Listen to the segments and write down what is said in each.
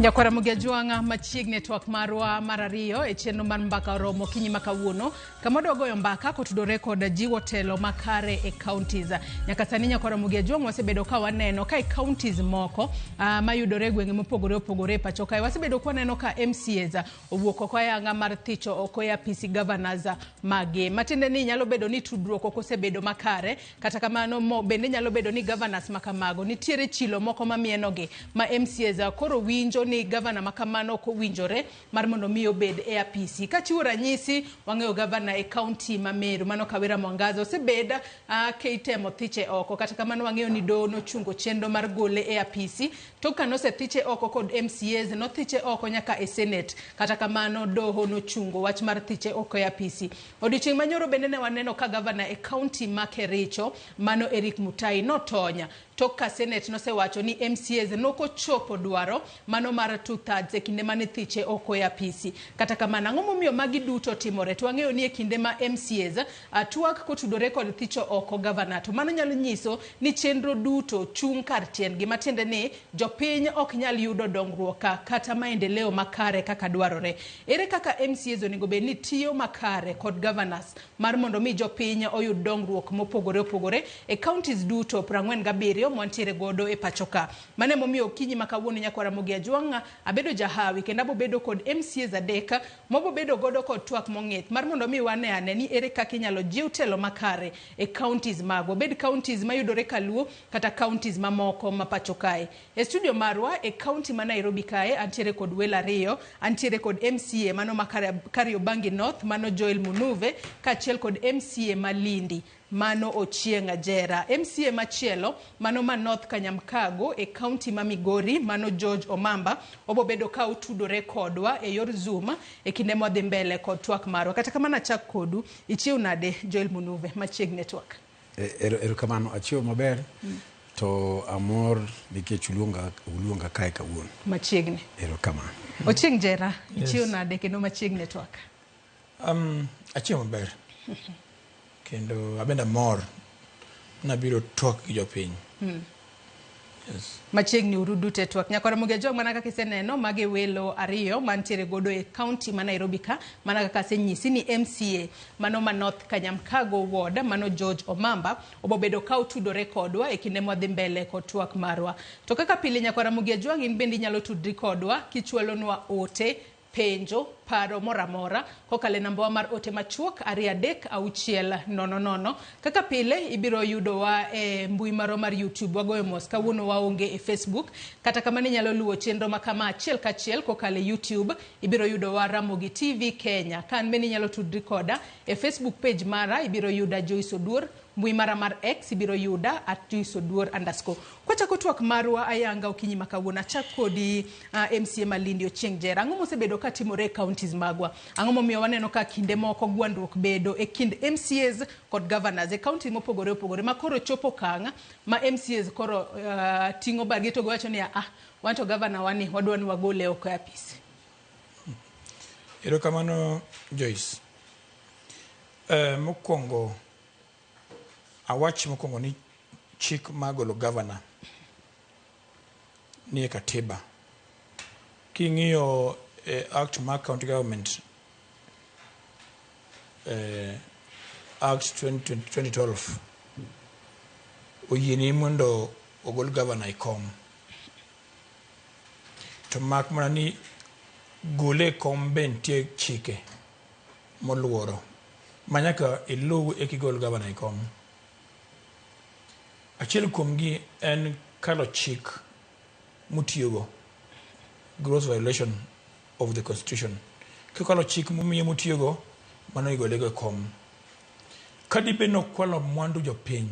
Nyakwara Mugia machiegni e twak marwa mar ariyo e chenro mar Mbaka Oromo okinyi ma kawuono, kama wadwa goyo mbaka kotudore kod jiwo telo makare e counties. Nyaka sani, Nyakwara Mugia Jwang', wasebedo ka waneno ka e counties moko mayudore e gwenge mopogore opogore e pacho kae, wasebedo ka waneno ka MCAs owuok oko ayanga mar thicho oko e apisi governors magi. Matiende ni nyalo bedo ni tudruok ok osebedo makare. Kata kamano mo, bende nyalo bedo ni governors makamago nitiere chilo moko mamienogi ma MCAs koro winjo ni governor makamano ok owinjore mar mondo mi obed e apisi. Kachiwo ranyisi, wang'eyo governor e county ma Meru, mano Kawira Mwangaza, osebed kitemo thiche oko. Kata kamano wang'eyo ni doho nochungo chenro mar gole e apisi. Tok ka nosethiche oko kod MCAs, nothiche oko nyaka e Senate. Kata kamano doho nochungo wach mar thiche oko e apisi. Odiochieng' manyoro bende ne waneno ka gavana e county ma Kericho, mano Eric Mutai, notony tok ka Senate nosewacho ni MCAs nokochopo dwaro mano mar 2/3 e kinde mane thiche oko e apisi. Kata kamano, ang'o momiyo magi duto timore? To wang'eyo ni e kinde ma MCAs twak kotudore kod thicho oko gavana, to mano nyalo nyiso ni chenro duto chung' kar tiendgi, matiende ni jopiny ok nyal yudo dongruok kata maendeleo makare kaka dwarore. Ere kaka MCAs onego bed ni tiyo makare kod governors mar mondo mi jopiny oyud dongruok mopogore opogore e counties duto 47 mwantiere godo e pacho ka? Mano emomiyo okinyi ma kawuono, Nyakwara Ramogi Ajwang', abedo jahawi kendo abobedo kod MCAs adek mabobedo godo kod twak mong'ith mar mondo mi wane ane ni ere kaka inyalo jiw telo makare e counties magwa, obed counties mayudore Kaluo kata counties mamoko ma pacho kae. E studio marwa e county ma Nairobi kae antiere kod welo ariyo. Antiere kod MCA mano ma Kariobangi North, mano Joel Munuve, kaachiel kod MCA ma Lindi, mano Ochieng' Ajera. MCA machielo mano ma North Kanyamkago e county ma Migori, mano George Omamba, obobedo ka otudore kodwa e yor Zoom e kinde mwadhi mbele kod twak marwa. Kata kamano achak kodu, ichiew nade, Joel Munuve, machiegni e twak? Erokamano, achiew maber to amor nikech uluonga kae kawuono. Machiegni. Erokamano. Ochieng' Jera, ichiew nade kendo machiegni e twak? Achiew maber kendo abende amor nabiro twak gi jopiny. Yes. Machiegni uru duto e twak. Nyakwara Ramogi Ajwang', mana kaka iseneno, magi welo ariyo mantiere godo e county ma Nairobi ka, mana kaka asenyisi ni MCA mano ma North Kanyamkago Ward, mano George Omamba, obobedo ka otudore kodwa e kinde mwadhi mbele kod twak marwa. To kaka pile, Nyakwara Ramogi Ajwang', in bende inyalo tudri kodwa kichwalonwa ote, penjo, paro moro amora kokalo e nambawa mar ote machuok 23600. Kaka pile ibiro yudowa e mbui marwa mar YouTube. Wagoyo mos, kawuono waonge e Facebook. Kata kamano inyalo luwo chenro ma kama achiel kachiel kokalo e YouTube. Ibiro yudowa Ramogi TV Kenya. Ka an bende inyalo tudri koda e Facebook page mara, ibiro yuda Joyce Oduor. Mbui mara mar X ibiro yuda @JoyceOduor_. Kwachako twak marwa ayanga okinyi ma kawuono, achak kodi, MCA Malindi Ochieng' Jera. Ang'o mosebedo ka timore e counties magwa? Ang'o momiyo waneno ka kinde moko gwandruok bedo e kind MCAs kod governors e county mopogore opogore, ma koro chopo okang' ma MCAs koro ting'o badgi to giwacho ni, "Ah, wan to governor wani wadwa ni wagole oko e apisi"? Erokamano, Joyce. Mokwongo awach mokwongo ni chik mar golo governor nie katiba. King'iyo e Act mar County Government Act 20, 2012 oyieni mondo ogol governor e kom. To mak mana ni gole e kom be nitie chike moluoro ma nyaka iluw eka igol gavana e kom. Achiel kuomgi en kalo chik mutiyogo, gross violation of the constitution. Kikalo chik momiye mutiyogo, mano igolego e kom. Ka dibed ni okwalo mwandu jopiny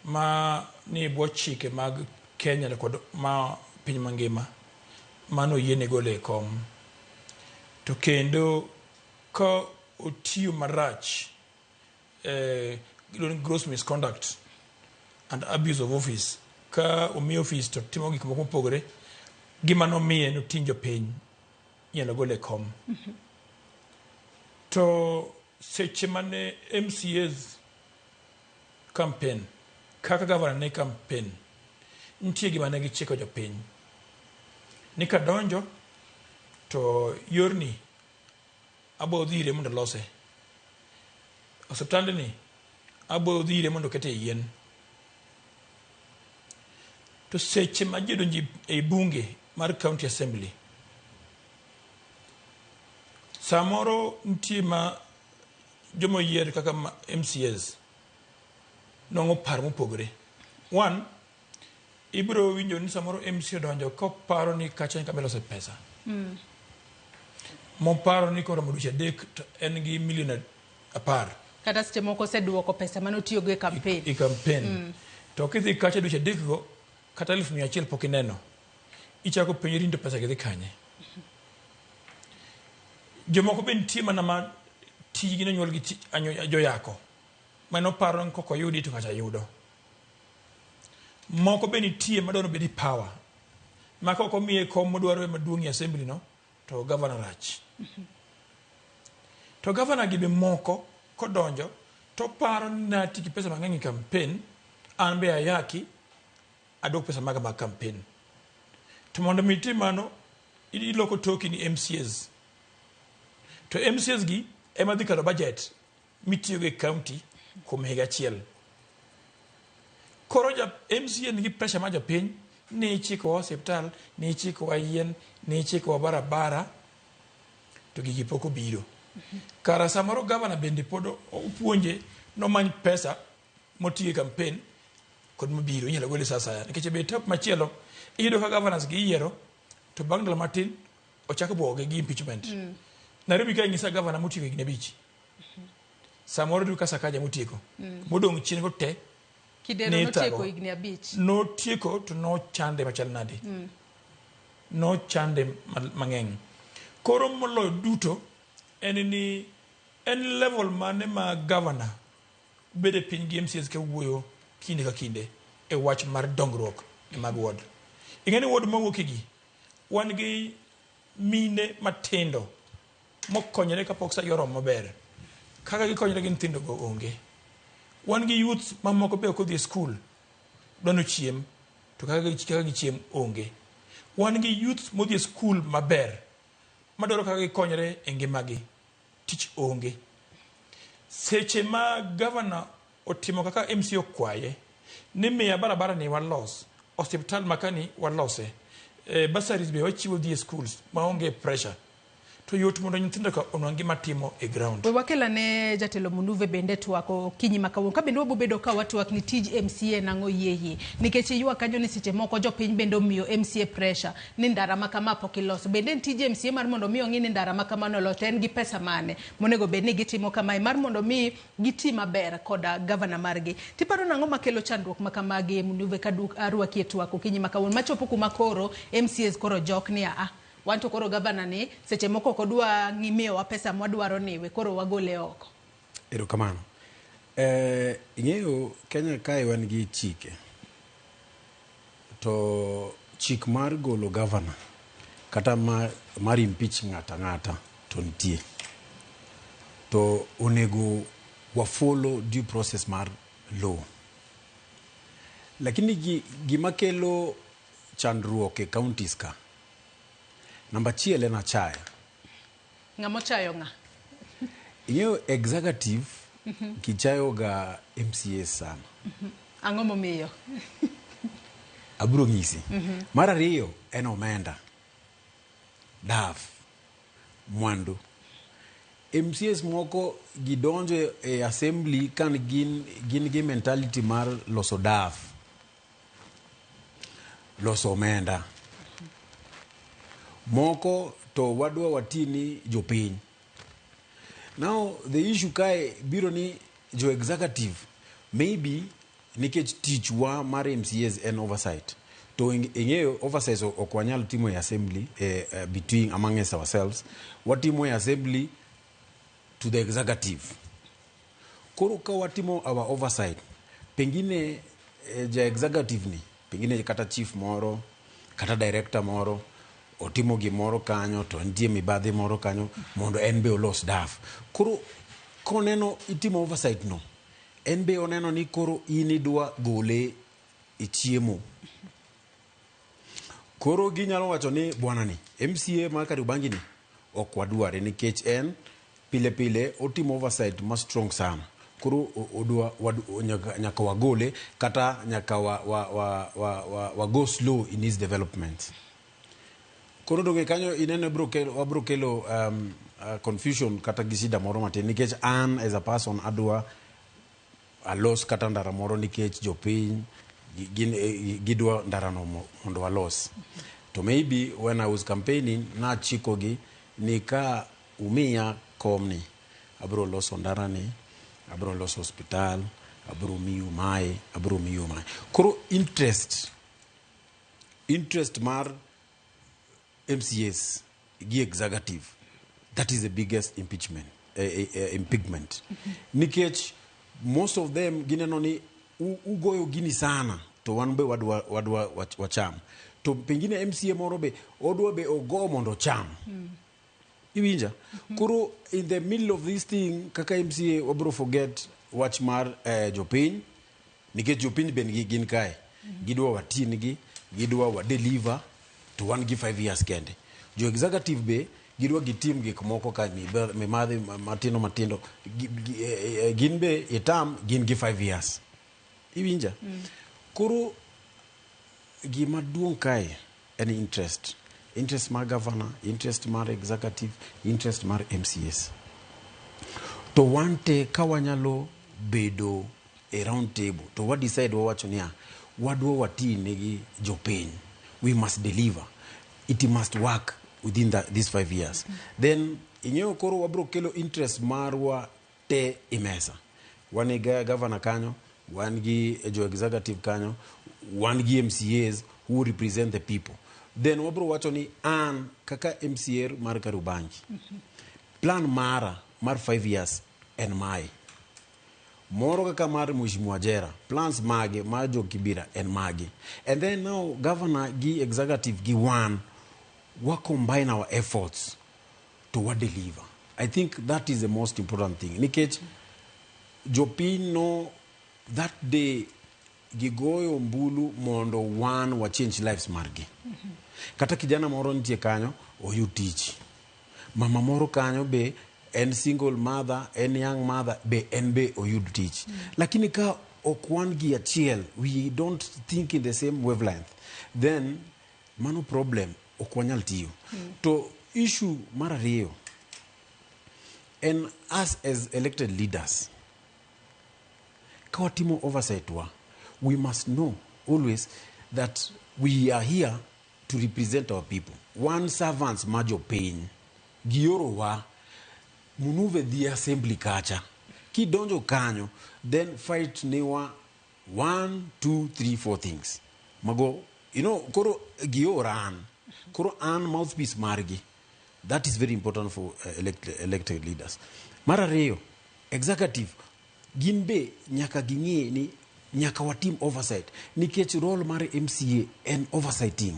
ma nie bwo chike mag Kenya kod ma piny mangima, mano oyiene gole e kom. To kendo ka otiyo marach, gross misconduct and abuse of office, ka omiye office to timo gik moko mopogore gima nomiye noting jopiny, inyalo gole e kom. To seche mane MCAs campaign kaka governor ne campaign, nitie gima ne gichiko jopiny. Ni kadonjo to yorni abo dhire mondo lose. Osiptandni abo dhire mondo okete yien. To seche ma ji odonjo ei bunge mar county assembly, samoro nitie ma joma oyier kaka MCAs nwang'o paro mopogore. One, ibiro winjo ni samoro MCA odonjo koparo ni kacha en kama ilose pesa. Moparo ni koromo dweche 3 to en gi milion 10. Kata seche moko oseduoko pesa mane otiyogo e campaign. E campaign. To kidhi kacha dweche 3 go, kata 1,100 pok ineno. Ichako penjori ni to pesa gi dhi kanye. Jomoko be nitie mana ma tijgi nonyuol gi joyako. Mano paro ni kok oyudi to kacha yudo. Moko be nitie madwaro bedo power. Ma kok omiye kom modwaro maduong' e assembly no, to governor rach. To governor gi be moko kodonjo to paro ni nati gi pesa mang'eny e campaign, an be ayaki, aduok pesa maga mag campaign. To mondo mi itim mano, iloko toki ni MCAs. To MCAs gi ema dhi kalo budget mitiyogo e county kuom higa achiel. Koro ja MCA nigi pressure mar jopiny ni ichikowa osiptal, ni ichikowa yien, ni ichikowa barabara, to gigi pok obiro. Kara samoro governor bende pod opuonje nomany pesa motiyo e campaign kod mabiro inyalo gole sa asaya. Nikech be top machielo iyudo ka governors gi iyiero to bang' ndalo matin ochako buoge gi impeachment. Nairobi ka ing'isa governor motieko higni 5. Samoro iyudo ka Sakaja motieko. Modong' chien go te Kidero notieko higni 5. Notieko to nochande machal nade. Nochande mang'eny. Koro moloyo duto en ni en level mane ma governor bedo e piny gi MCAs ka wuoyo kinde ka kinde e wach mar dongruok e mag ward. Ing'e ni ward mawuokie gi wan gi mine matindo mokonyore kapok sa gi oromo maber. Kaka gikonyore gi nyithindo go onge. Wan gi youth mamoko be ok odhi e skul dwa nochiem to kaka gichiem onge. Wan gi youth modhi e skul maber madwaro kaka gikonyore e ngimagi tich onge. Seche ma governor otimo kaka MCA okwaye ni miya barabara ni walos, osiptal makani walose, bursaries be wachiwo dhi e schools maonge pressure, to yot mondo nyithindo ka onwang' gima timo e ground. We wakelane jatelo Munuve bende twak okinyi ma kawuono. Ka bende wabobedo ka watwak ni tij MCA nang'o yie. Nikech ywak kanyo ni seche moko jopiny bende omiyo MCA pressure ni ndara ma kama pok iloso. Bende en tij MCA mar mondo mi ong'i ni ndara ma kamano olos to en gi pesa mane monego bed ni gitimo kamae mar mondo mi giti maber koda gavana margi. Tiparo nang'o makelo chandruok ma kamagi Munuve ka arwaki e twak okinyi ma kawuono machopo kuma koro MCAs koro jok ni a wan to koro gavana ni seche moko ok odwa ng'imiyowa pesa mwadwaro ni we koro wagole oko. Erokamano. Ing'eyo Kenya kae wan gi chike. To chik mar golo gavana kata mar impeach ng'ata ng'ata to nitie. To onego wa follow due process mar law. Lakini gima kelo chandruok e counties ka, namba achiel en achaya. Ng'ama ochayo ng'a? Ing'eyo executive gichayo ga MCA sana. Ang'o momiyo? Abiro nyisi. Mar ariyo en omenda. Daf. Mwandu. MCAs moko gidonjo e assembly kan gin gi mentality mar loso daf. Loso omenda. Moko to wadwa watini jopiny. Now the issue kae biro ni jo executive maybe nikech tichwa mar MCAs en oversight. To ing'eyo oversight ok wanyal timo e assembly between among ourselves. Watimo e assembly to the executive. Koro ka watimo our oversight, pengine ja executive ni, pengine kata chief moro, kata director moro, otimo gimoro kanyo to nitie mibadhi moro kanyo mondo en be olos daf. Koro koneno itimo oversight no, en be oneno ni koro in idwa gole e chiemo. Koro ginyalo wacho ni bwana ni MCA mar Kariobangi ni ok wadware nikech en pile pile otimo oversight ma strong sana. Koro odwa nyaka wagole kata nyaka wa go slow in his development. Koro donge kanyo ineno bro kelo, wabro kelo confusion kata gi shida moro matin, nikech an as a person adwa alos kata ndara moro nikech jopiny gin gidwa ndarano mondo walos. To maybe when I was campaigning nachikogi ni ka umiya komni, abro loso ndarani, abro loso hospital, abro miyo mae, abro miyo mae. Koro interest mar MCAs gi executive, that is the biggest impeachment impeachment, nikech most of them gineno ni ugoyo gini sana to wan be wadwa wacham. To pengine MCA moro be odwa be ogo mondo ocham. Iwinja? Koro in the middle of this thing, kaka MCA wabro forget wach mar jopiny, nikech jopiny be gin kae gidwa watingi, gidwa wa deliver, to wan gi 5 years kende. Jo executive be gidwa gitim gik moko ka mimadhi matindo matindo, gin be itam gin gi 5 years. Iwinja? Koro gima duong' kae en interest mar governor, interest mar executive, interest mar MCAs. To wan te ka wanyalo bedo e round table to wa decide, wawacho niya, wadwa wati nigi jopiny, we must deliver, it must work within these 5 years. Then ing'eyo koro wabro kelo interest marwa te e mesa. Wan gi governor kanyo, wan gi jo executive kanyo, wan gi MCAs who represent the people. Then wabro wacho ni an kaka MCA mar Kariobangi, plan mara mar 5 years en mae. Moro kaka mar Mheshimiwa Jera, plans mage mar jo Kibira en mage. And then now governor gi executive gi wan wa combine our efforts to wa deliver. I think that is the most important thing, nikech jopiny no that day gigoyo ombulu mondo wan wa change lives margi. Kata kijana moro nitie kanyo oyud tich, mama moro kanyo be en single mother, en young mother be, en be oyud tich. Lakini ka ok wan gi achiel, we don't think in the same wavelength, then mano problem, ok wanyal tiyo. To issue mar ariyo en us as elected leaders, ka watimo oversight wa, we must know always that we are here to represent our people. Wan servants ma jopiny giorowa. Munuve dhi assembly kacha, kidonjo kanyo, then fight newa one two three four things mago. Koro giora an, koro an mouthpiece margi. That is very important for elected leaders. Mar ariyo, executive gin be nyaka ging'e ni nyaka watim oversight, nikech role mar MCA en oversighting.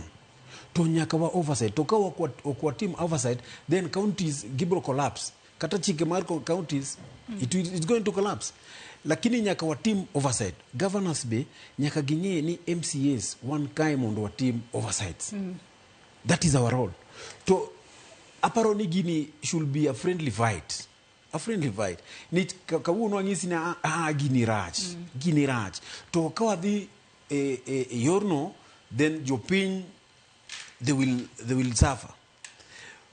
To nyaka wa oversight. To ka ok watim oversight, then counties gibro collapse. Kata chike mar counties, it's going to collapse. Lakini nyaka watim oversight. Governors be nyaka ging'e ni MCAs wan kae mondo watim oversight. That is our role. To aparo ni gini should be a friendly fight, a friendly fight ni kawuono ang'isi ni gini rach, gini rach. To ka wadhi e yorno, then jopiny they will suffer.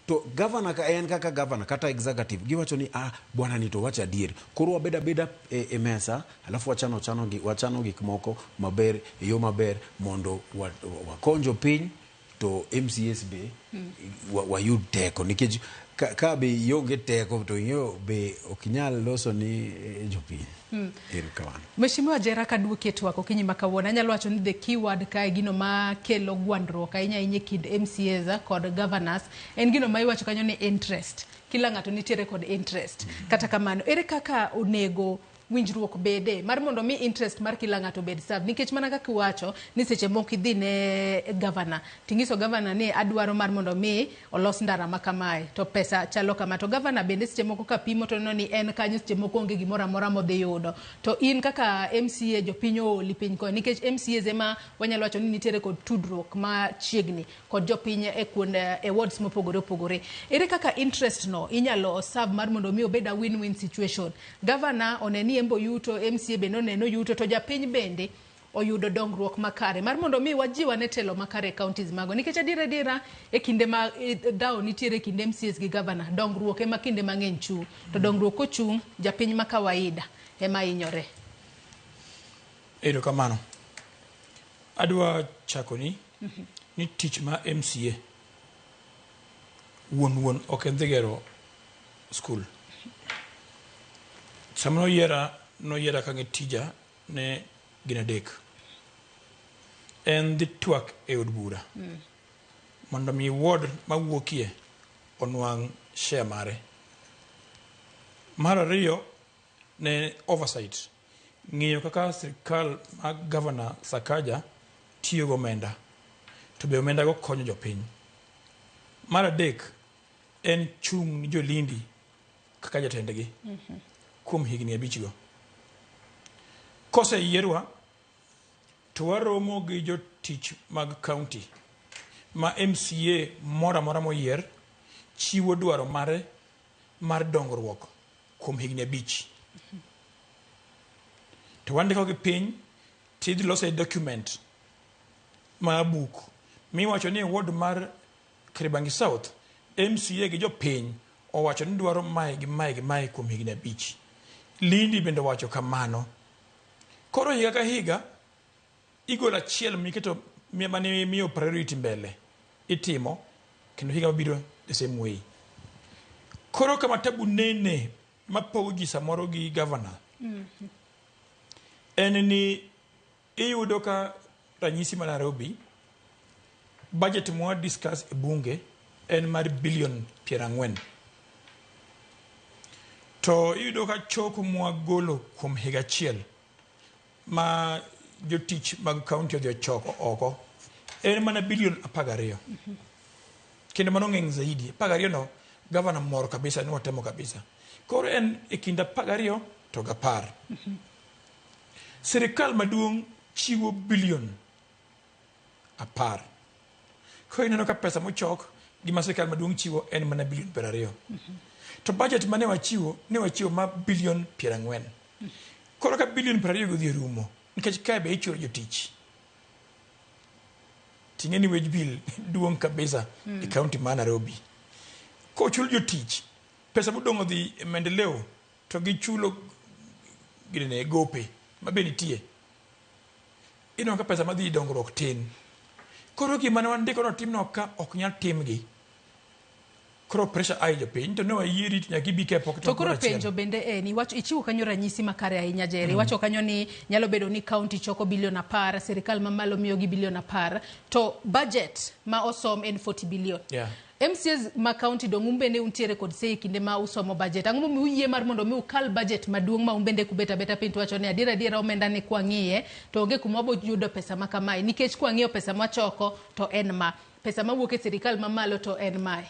To governor ka en kaka governor kata executive giwacho ni, "Ah, bwana ni to wacho adier." Koro wabed abeda e mesa, alafu wachano gik moko maber, e yo maber mondo wakony jopiny. To MCAs be wayud teko, nikech ka be ionge teko to ing'eyo be ok inyal loso ni jopiny. Erokamano. Mheshimiwa Jera, kaduoki e twak okinyi ma kawuono, anyalo wacho ni the keyword kae, gino makelo gwandruok ahinya ahinya e kind MCAs kod governors, en gino ma iwacho kanyo ni interest. Kila ng'ato nitiere kod interest. Kata kamano, ere kaka onego winjruok bede mar mondo mi interest mar kila ng'ato obed served? Nikech mana kaka iwacho ni seche moko idhi ne governor ting'iso governor ni adwaro mar mondo mi olos ndara ma kamae to pesa chalo kama, to governor bende seche moko ka pimo to neno ni en kanyo seche moko onge gimoro amora modhi yudo. To in kaka MCA, jopiny ooli piny koni, nikech MCAs ema wanyalo wacho ni nitiere kod tudruok machiegni kod jopiny e kuonde e wards mopogore opogore. Ere kaka interest no inyalo serve mar mondo mi obed a win-win situation? Governor one ni embo yuto, MCA bende oneno yuto, to japiny bende oyudo dongruok makare mar mondo mi wajiw ane telo makare e counties mago, nikech adiera adiera e kinde ma dhawo nitiere e kind MCAs gi governor, dongruok ema kinde mang'eny chung', to dongruok kochung', japiny ma kawaida ema hinyore. Erokamano. Adwa chakoni ni tich ma MCA wuon wuon ok en dhi gero skul. Sama noyiera, noyiera kang'e tija ne gin adek. En dhi twak e od bura mondo mi ward mawuokie onwang' share mare. Mar ariyo ne oversight, ng'iyo kaka sirikal mag Governor Sakaja tiyo gomenda, to be omenda go konyo jopiny. Mar adek en chung' ni jolindi kaka jatendgi kuom higni 5 go. Koseyierwa to waromo gi jotich mag county ma MCA moro amora moyier chiwo dwaro mare mar dongruok kuom higni 5. To wandiko gi piny tidhi lose document ma buk miwacho ni ward mar Kariobangi South MCA gi jopiny owacho ni dwaro mae gi mae gi mae kuom higni 5. Lindi bende owacho kamano. Koro higa ka higa igolo achiel miketo mane imiyo priority mbele itimo, kendo higa mabiro the same way. Koro kama tabu nene mapogo ji samoro gi governor en ni iyudo ka ranyisi ma Nairobi budget mwa discuss e bunge en mar bilion 40. To iyudo ka choko mwagolo kuom higa achiel ma jotich mag county odhi ochoko oko en mana bilion 12. Kendo mano ng'eny zaidi. 12 no governor mor kabisa ni watemo kabisa. Koro en e kind 12 to gi 10. Sirikal maduong' chiwo bilion 10. Koro ineno ka pesa mochok gi ma sirikal maduong' chiwo en mana bilion 20. To budget mane wachiwo, ne wachiwo ma bilion 40. Koro ka bilion 20 go odhi orumo, nikech kae be ichulo jotich. Ting'e ni wage bill duong' kabisa e county ma Nairobi. Kochul jotich, pesa modong' odhi e maendeleo to gichulo ginene gope mabe nitie. Ineno ka pesa madhi e dongruok tin. Koro gima ne wandiko notimno ka ok nyal timgi. Koro pressure ae jopiny to ne wayieri to nyaka ibi ka pok To koro penjo bende en, iwacho ichiwo kanyo ranyisi makare ahinya Jerry. Iwacho kanyo ni nyalo bedo ni county choko bilion 10, sirikal mamalo miyogi bilion 10, to budget ma osom en 40 billion. MCAs ma county dong' un bende untiere kod say e kinde ma usomo budget. Ang'o momiyo uyie mar mondo mi ukal budget maduong' ma un bende kubet abeta piny to wacho ni adiera adiera omenda ni kwang'iye to onge kuma wabo yudo pesa ma kamae, nikech kwang'iyo pesa mwachoko to en ma, pesa mawuok e sirikal mamalo to en mae.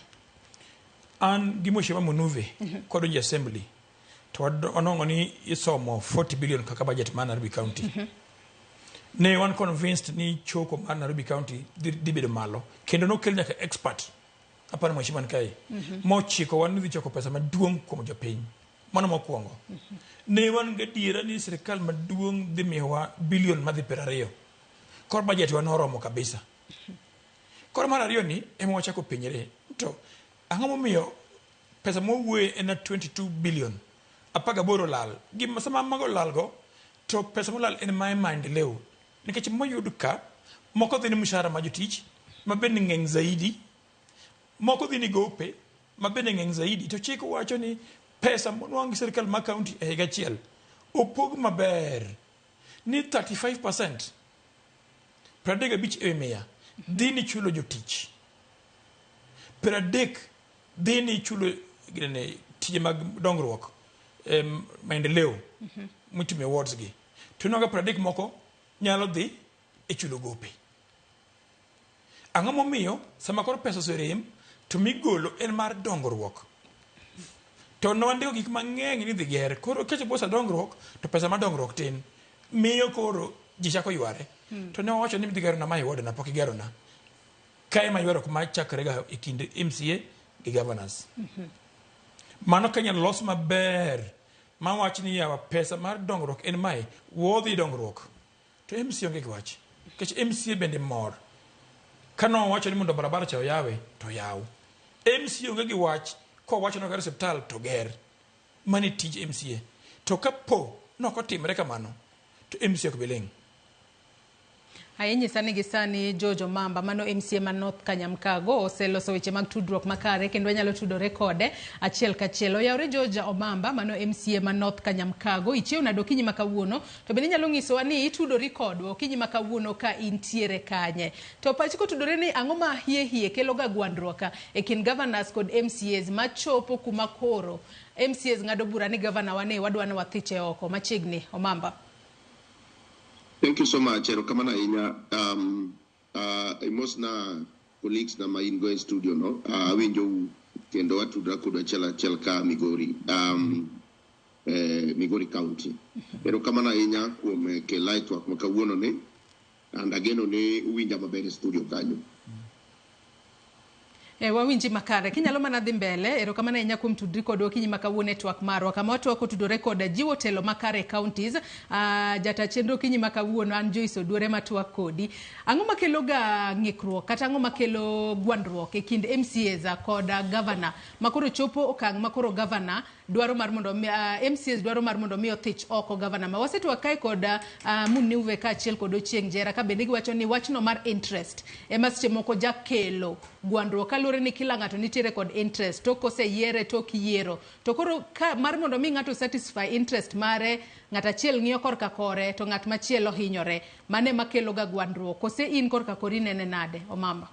An gi Mheshimiwa Munuve kodonjo e assembly to wanwang'o ni isomo 40 billion kaka budget mar Nairobi County. Ne wan convinced ni choko mar Nairobi County dhi bedo malo, kendo nokel nyaka expert aparo Mheshimiwa ni kae mochiko wan ni dhi choko pesa maduong' kuom jopiny. Mano mokwongo. Ne wan gadiera ni sirikal maduong' dhi miyowa bilion madhi 20. Koro budget wa noromo kabisa. Koro mar ariyo ni ema wachako penjre to ang'o momiyo pesa mwawuoye en 22 billion 18 lal. Gima sama mago lal go to pesa molal en ma e maendeleo, nikech moyud ka moko dhi ni mshahara ma jotich ma bende ng'eny zaidi, moko dhi ni gope ma bende ng'eny zaidi, to chik wacho ni pesa monwang' gi sirikal ma county e higa achiel opog maber ni 35% 35% dhi ni chulo jotich, 30 dhi ni chulo ginene tije mag dongruok, maendeleo. mitime wards gi. To ineno ka 30 moko nyalo dhi e chulo gope. Ang'o momiyo sama koro pesa oserem to migolo en mar dongruok? To ne wandiko gik mang'eny ni idhi ger. Koro kachopo sa dongruok to pesa mar dongruok tin. Miyo koro ji chako yware. To ne wawacho ni idhi gerona ma e ward na pok igerona. Kae ema ywaruok machakre ga e kind MCA gi governors. Mano ka inyalo los maber mawach ni yawa pesa mar dongruok en mae, wodhi dongruok. To MCA onge gi wach. Nikech MCA bende mor. Kane owacho ni mondo barabara cha oyawe, to oyaw. MCA onge gi wach kowacho ni oger osiptal to oger. Mano e tij MCA. To kapo ni ok otimre kamano, to MCA ok bi ling'. Aye nyisa ni gisani George Omamba mano MCA ma North Kanyamkago oseloso weche mag tudruok makare kendo wanyalo tudore kode achiel kachiel. Oyawre George Omamba mano MCA ma North Kanyamkago, ichiew nade okinyi ma kawuono? To bende inyalo nyisowa ni itudori kodwa okinyi ma kawuono ka intiere kanye? To pachi kotudore ni ang'o ma hie hie kelo ga gwandruok e kind governors kod MCAs machopo kuma koro MCAs ng'ado bura ni governor wa ni wadwa ni wathiche oko machiegni. Omamba. Thank you so much. Erokamano ahinya. Imosna colleagues na ma in go e studio no. Awinjou kendo watudra kodu achiel achiel ka Migori. Migori County. Erokamano ahinya kuom kela e twak ma kawuono ni. And ageno ni uwinja maber e studio kanyo. E, wawinji makare. Kinyalo mana dhi mbele, erokamano ahinya kuom tudri kodwa okinyi ma kawuono e twak marwa. Kama watwak otudore kod jiwo telo makare e counties. Jata chenro okinyi ma kawuono an Joyce Oduore matwak kodi. Ang'o makelo ga ng'ikruok kata ang'o makelo gwandruok e kind MCAs kod governor makoro chopo okang' makoro governor dwaro mar mondo MCAs dwaro mar mondo mi othich oko governor ma wasetwak kae kod Muniuve kaachiel kod Ochieng' Jera ka bende giwacho ni wachno mar interest ema seche moko jakelo gwandruok kaluwore ni kila ng'ato nitiere kod interest tok koseyiere tok yiero to koro ka mar mondo mi ng'ato satisfy interest mare ng'at achiel ng'iyo korka kore to ng'at machielo hinyore mano ema kelo ga gwandruok kose in korka kori nene nade Omamba?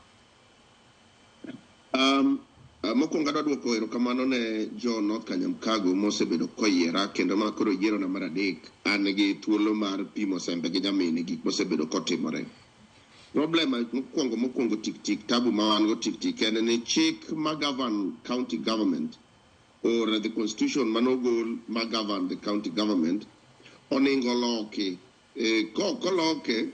Mokwongo adwa duoko erokamano ne jo North Kanyamkago mosebedo koyiera kendo ma koro yierona mar adek. An gi thuolo mar pimo sembe gi nyamine gik mosebedo kotimore. Problem mokwongo tik tik tabu ma wan go tik tik en ni chik ma govern county government or the constitution manogol ma govern the county government oningo loki. Koloke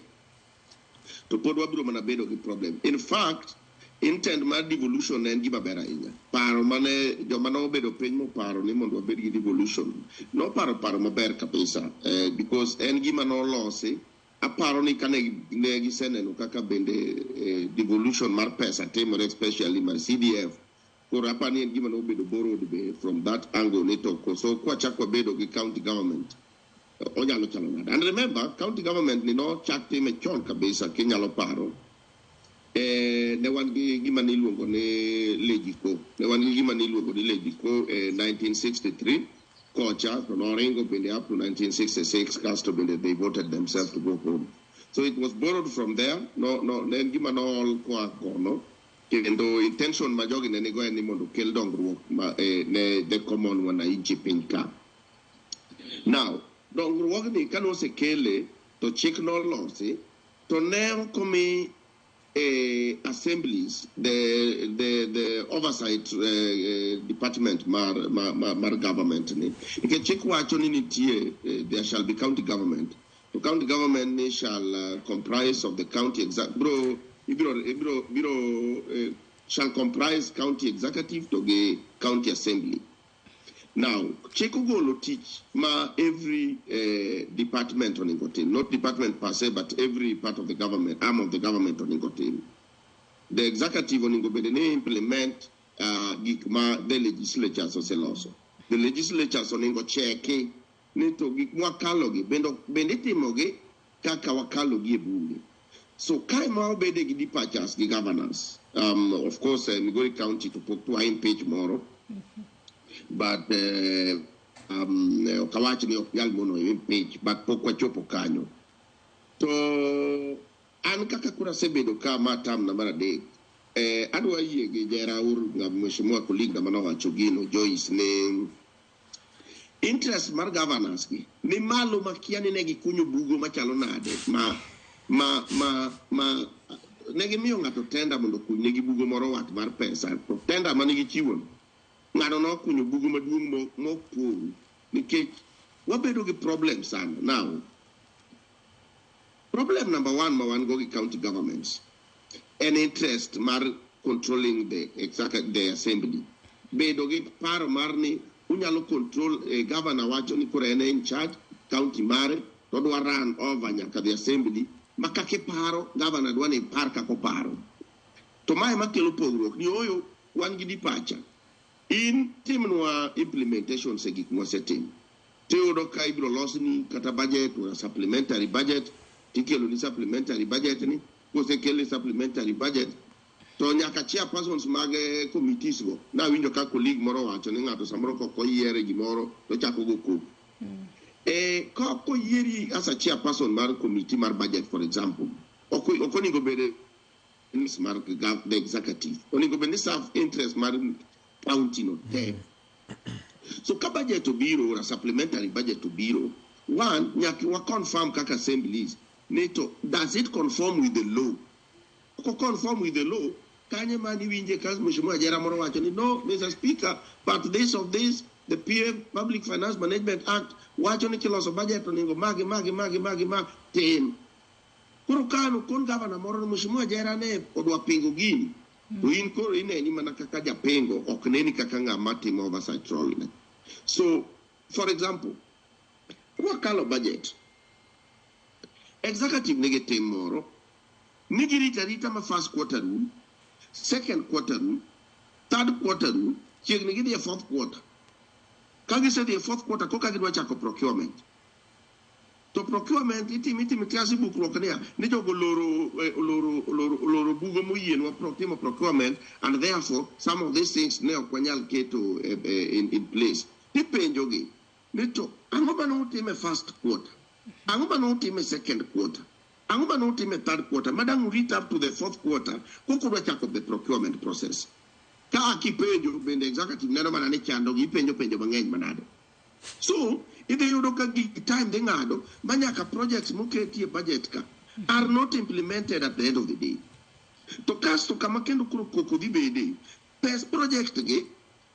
to pod wabiro mana bedo gi problem. In fact, intent mar devolution en gima ber ahinya. Paro mane joma nobedo piny moparo ni mondo wabed gi devolution, noparo paro maber kabisa because en gima nolosi. Aparo ni kane ne giseneno kaka bende devolution mar pesa timore especially mar CDF. Koro aparo ni en gima nobedo borrowed be from that angle ni to koso kwachak wabedo gi county government onyalo chalo nade. And remember, county government ni nochak time chon kabisa kinyalo paro. Ne wan gi gima niluongo ni Legico. Ne wan gi gima niluongo ni Legico 1963 kocha to noringo bende up to 1966 kasto bende they voted themselves to go home. So it was borrowed from there. No, no, ne en gima nool koa kono. Kendo intention ma jogi ne nigo en ni mondo okel dongruok ma, ne the common wananchi piny ka. Now, dongruogni kane osekele to chik nolosi to ne ok omi assemblies, the oversight department mar government ni. Nikech chik wacho ni nitie, there shall be county government. The county government ni shall comprise of the county exact bro ibiro ibiro biro shall comprise county executive to gi county assembly. Now, chik ogolo tich ma every department onego tim, not department per se, but every part of the government, arm of the government onego tim. The executive onego bed ni implement gik ma the legislatures oseloso. The legislatures onego cheki ni to gik mwakalogi bende itimogi kaka wakalogi e bunge. So kae ma obede gi departures gi governors, of course, Migori County to pok twa impeach moro, but ok awach ni ok nyal mono impeach, but pok wachopo kanyo. To an kaka koro asebedo ka ma term na mar adek, adwa yie gi Jeraur, mheshimiwa colleague na manowacho gino, Joyce, ni Interest mar governors gi ni malo makia ni ne gikunyo bugo machalo nade ma ne gimiyo ng'ato tender mondo okuny negi bugo moro wat mar pesa to tender mane gichiwo no ng'ano nokunyo bugo maduong' mopong' nikech wabedo gi problem sana. Now, problem number one ma wan go gi county governments en interest mar controlling the assembly. Bedo gi paro mar ni unyalo control governor wacho ni koro en in charge county mare to odwa run over nyaka the assembly ma kaka iparo governor dwa ni ipar kaka oparo. To mae makelo pogruok ni oyo wan gi departure. In timnwa implementations e gik mwasetimo. Tiyudo ka ibiro losni kata budget or supplementary budget tikelo ni supplementary budget ni kosekel ni supplementary budget to nyaka chairpersons mag committees go nawinjo ka colleague moro wacho ni ng'ato samoro kok oyiere gimoro to chako go koko. Ka ok oyieri as a chairperson mar committee mar budget, for example, ok onego bed mar the executive onego bed ni serve interest mar county no te. So ka budget obiro or a supplementary budget obiro, one nyaka wa confirm kaka assemblies ni to does it conform with the law. Ko conform with the law kanye mani winje ka Mheshimiwa Jera moro wacho ni no, Mr. Speaker, part this of this, the PF Public Finance Management Act wacho ni kiloso budget onego magi magi magi magi ma tim. Koro kano kon governor moro ni Mheshimiwa Jera ne odwa pingo gini to in koro ineni mana kaka japingo ok neni kaka ng'ama timo oversight role ne. So for example, kwakalo budget, executive nigi tim moro ni girito arita ma first quarter rum, second quarter rum, third quarter rum, chiegni gidhi e fourth quarter. Ka gisedhi e fourth quarter koka gidwa chako procurement to procurement itimo kasi bukruok niya ni jogo oloro oloro bugo moyienwa timo procurement and therefore some of these things ne ok wanyal keto in place. Tipenjogi ni to ang'o mane utimo e first quarter, ang'o mane utimo e second quarter, ang'o mane utimo e third quarter madang' urit up to the fourth quarter koka udwa chako the procurement process. Ka kipenjo bende executive neno mana ni chando gi ipenjo penjo mang'eny manade. So idhi yudo ka gik time dhi ng'ado ma nyaka projects moketi e budget ka are not implemented at the end of the day. To kasto kama kendo koro koko dhi bede pes project gi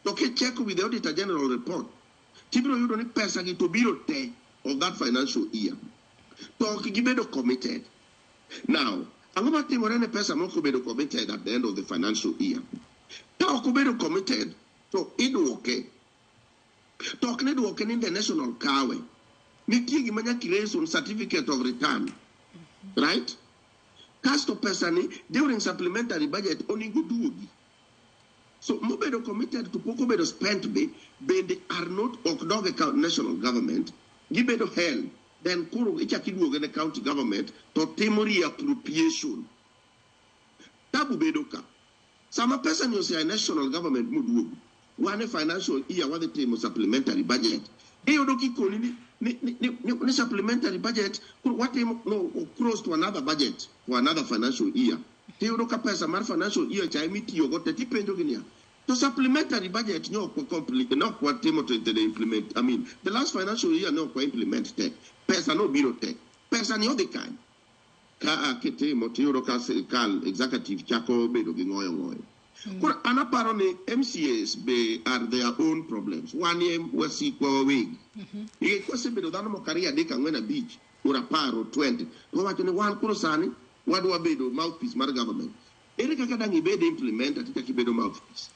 to kicheko with the Auditor General report tibiro yudo ni pesa gi to biro te of that financial year to ok gibedo committed. Now, ang'o matimore ne pesa mok obedo committed at the end of the financial year? Ka ok obedo committed to iduoke. To ok ne duoke ni the national kawe. Nitie gima nyaka iraise on certificate of return. Right? Kasto pesa ni during supplementary budget onego duogi. So mobedo committed to pok obedo spent be bende are not ok dog e national government gibedo held then koro ichako iduoge ne county government to timo reappropriation. Tabu bedo ka. Sama pesa ni osea e national government moduogo, wan e financial year wadhi timo supplementary budget. Iyudo kikoni ni supplementary budget koro watimo no cross to another budget for another financial year. Tiyudo ka pesa mar financial year cha emitiyogo te tipenjo gi niya to supplementary budget ne ok complete ne ok watimo to the implement, I mean the last financial year ne ok wa implement te pesa nobiro te pesa ni odhi kanye ka kitimo tiyudo ka sirikal executive chako bedo gi ng'oyo ng'oyo. Koro an aparo ni MCAs be are their own problems. Wan e wasikwa wawegi. Nikech kwasebedo dhano moko ariyo adek ang'wen abich or apar or 20 to wawacho ni wan koro sani wadwa bedo mouthpiece mar government. Ere kaka dang' ibed implementer tichako ibedo mouthpiece?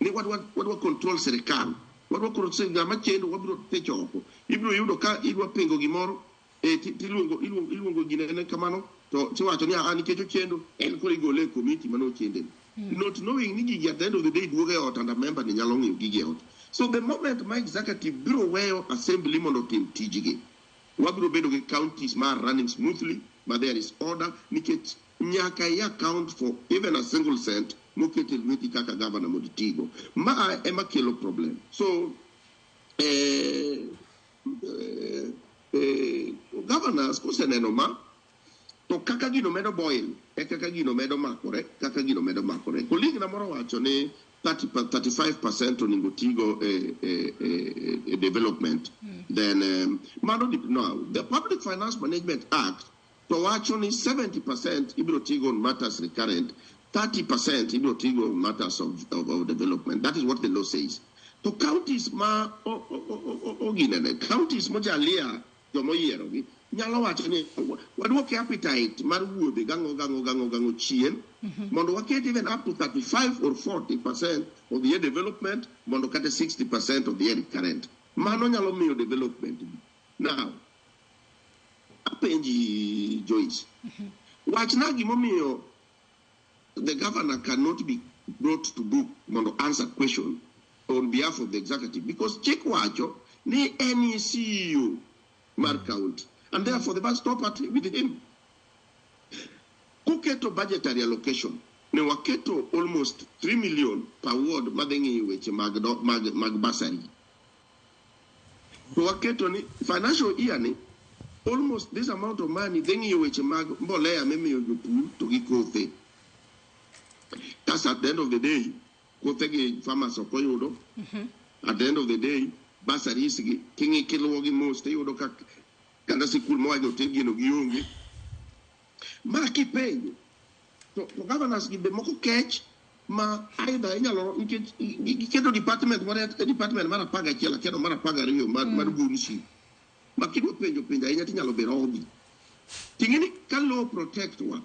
Ni wadwa control sirikal. Wadwa koro ng'ama chendo wabiro thicho oko. Ibiro yudo ka idwa pingo gimoro tiluongo iluongo ginene kamano to tiwacho ni ah nikech ochendo en koro igole e committee mane ochende. Not knowing ni gigi at the end of the day duogo e ot and a member ni nyalo ng'iyo gigi e ot. So the moment ma executive biro weyo assembly mondo otim tijgi, wabiro bedo gi counties ma are running smoothly, ma there is order, nikech nyaka i account for even a single cent moket e lweti kaka governor mondo itigo. Ma ema kelo problem. So governors koseneno ma to kaka gino medo boil e kaka gino medo makore, kaka gino medo makore. Colleague na moro wacho ni 30, 35% onego tigo e development. Then mano no, the Public Finance Management Act to wacho ni 70% ibiro tigo on matters recurrent, 30% ibiro tigo on matters of development. That is what the law says. To counties ma oginene, counties mojalia jomoyierogi nyalo wacho ni waduok appetite mar wuodhe gang'o gang'o gang'o gang'o chien mondo waket even up to 35 or 40% of the development, mondo kata 60% of the recurrent. Mano nyalo miyo development bi. Now apenji Joyce, wachna gimomiyo the governor cannot be brought to book mondo answer question on behalf of the executive, because chik wacho ni any CEO mar county, and therefore the buck stop at with him. Kuketo budgetary allocation ne waketo almost 3 million per ward madhi ng'iyo weche mag bursary, to waketo ni financial year ni almost this amount of money dhi ng'iyo weche mag mbolea mimiyo jopur to gi kothe. Kasto at the end of the day kothe gi farmers ok oyudo. At the end of the day bursaries gi king'i kiluwo gi mos, tiyudo ka kata sikul mowacho oter gino gionge. Ma kipenjo to governors gi be moko kech ma either inyalo nikech giketo department mar department mar 11 akia mar 12 mar gunsi ma kidwa penjo penjo ahinya tinyalo be rodhi. Ting'e ni ka law protect wa,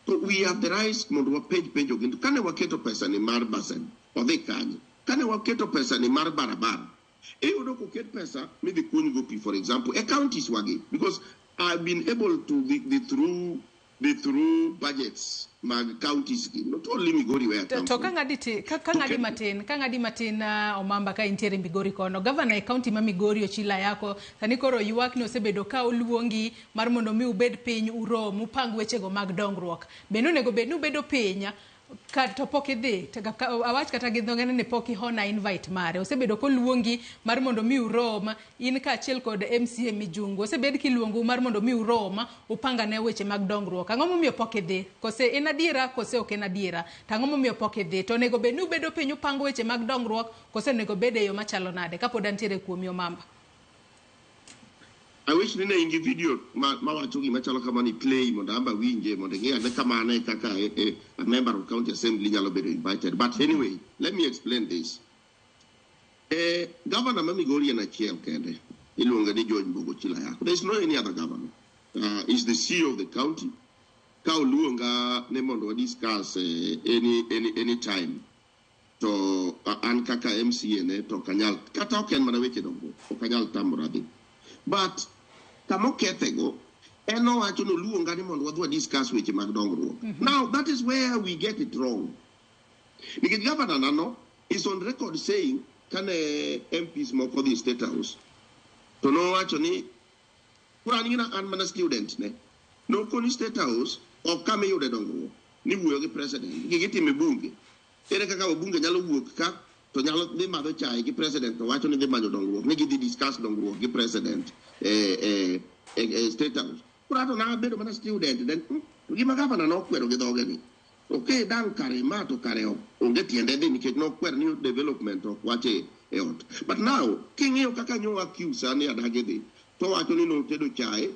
to we have the right mondo wapenj penjo gi. Kane waketo pesa ni mar bursary, odhi kanye? Kane waketo pesa ni mar barabara, iyudo koket pesa midhi kuny go pi, for example, e counties wagi, because I've been able to the through budgets mag counties gi, not only Migori where I To, come to ka from. ng'adi ti, ka ng'adi matin, ka ng'adi matin, Omamba, ka intiere Migori kono, gavana e kaunti ma Migori Ochila Yako sani koro ywak ni osebedo ka oluongi mar mondo mi ubed piny urom upang wechego mag dongruok. Bende onego bed ni ubedo piny ka to pok idhi to awach kata gi dho ngere ni pok ihona invite mare. Osebedo koluongi mar mondo mi urom in kaachiel kod MCA Mijungu. Osebed kiluongou mar mondo mi urom upangane weche mag dongruok. Ang'o momiyo pok idhi? Kose en adiera kose ok en adiera? To ang'o momiyo pok idhi? To onego bed ni ubedo piny upango weche mag dongruok kose onego bed e yo machalo nade? Kapod antiere kuomi, Omamba. I wish ni ne in gi video ma wacho gima chalo kama ni play mondo amba winje mondo ing'e ane kamano e kaka a member of county assembly nyalo bedo invited. But anyway, let me explain this. Governor ma Migori en achiel kende, iluonge ni George Mbogo Chilayako. There is no any other governor. Is the CEO of the county. Ka oluonga ni mondo wa discuss any time, to an kaka MCA ne to ok anyal, kata ok en mana weche dongruok, ok anyal tamora dhi. But kama okethego en owacho ni oluonga ni mondo wadhi wa discuss weche mag dongruok. Now that is where we get it wrong, nikech governor nano is on record saying kane MPs moko dhi State House to nowacho ni koro an gina an mana student ne nokoni State House ok kama iyude dongruok ni wuoyo gi president gigitimo e bunge. Ere kaka wabunge nyalo wuok ka to nyalo dhi madho chai gi president to wacho ni dhi manyo dongruok, ni gidhi discuss dongruok gi president e State House? Koro ato nabedo mana student then to gima gavana nokwero gi dhoge ni ok dang' kare ma to kare onge tiende dhi, nikech nokwer ni development ok wach e ot. But now king'iyo kaka nyo accuse ni adagi dhi, to wacho ni notedo chae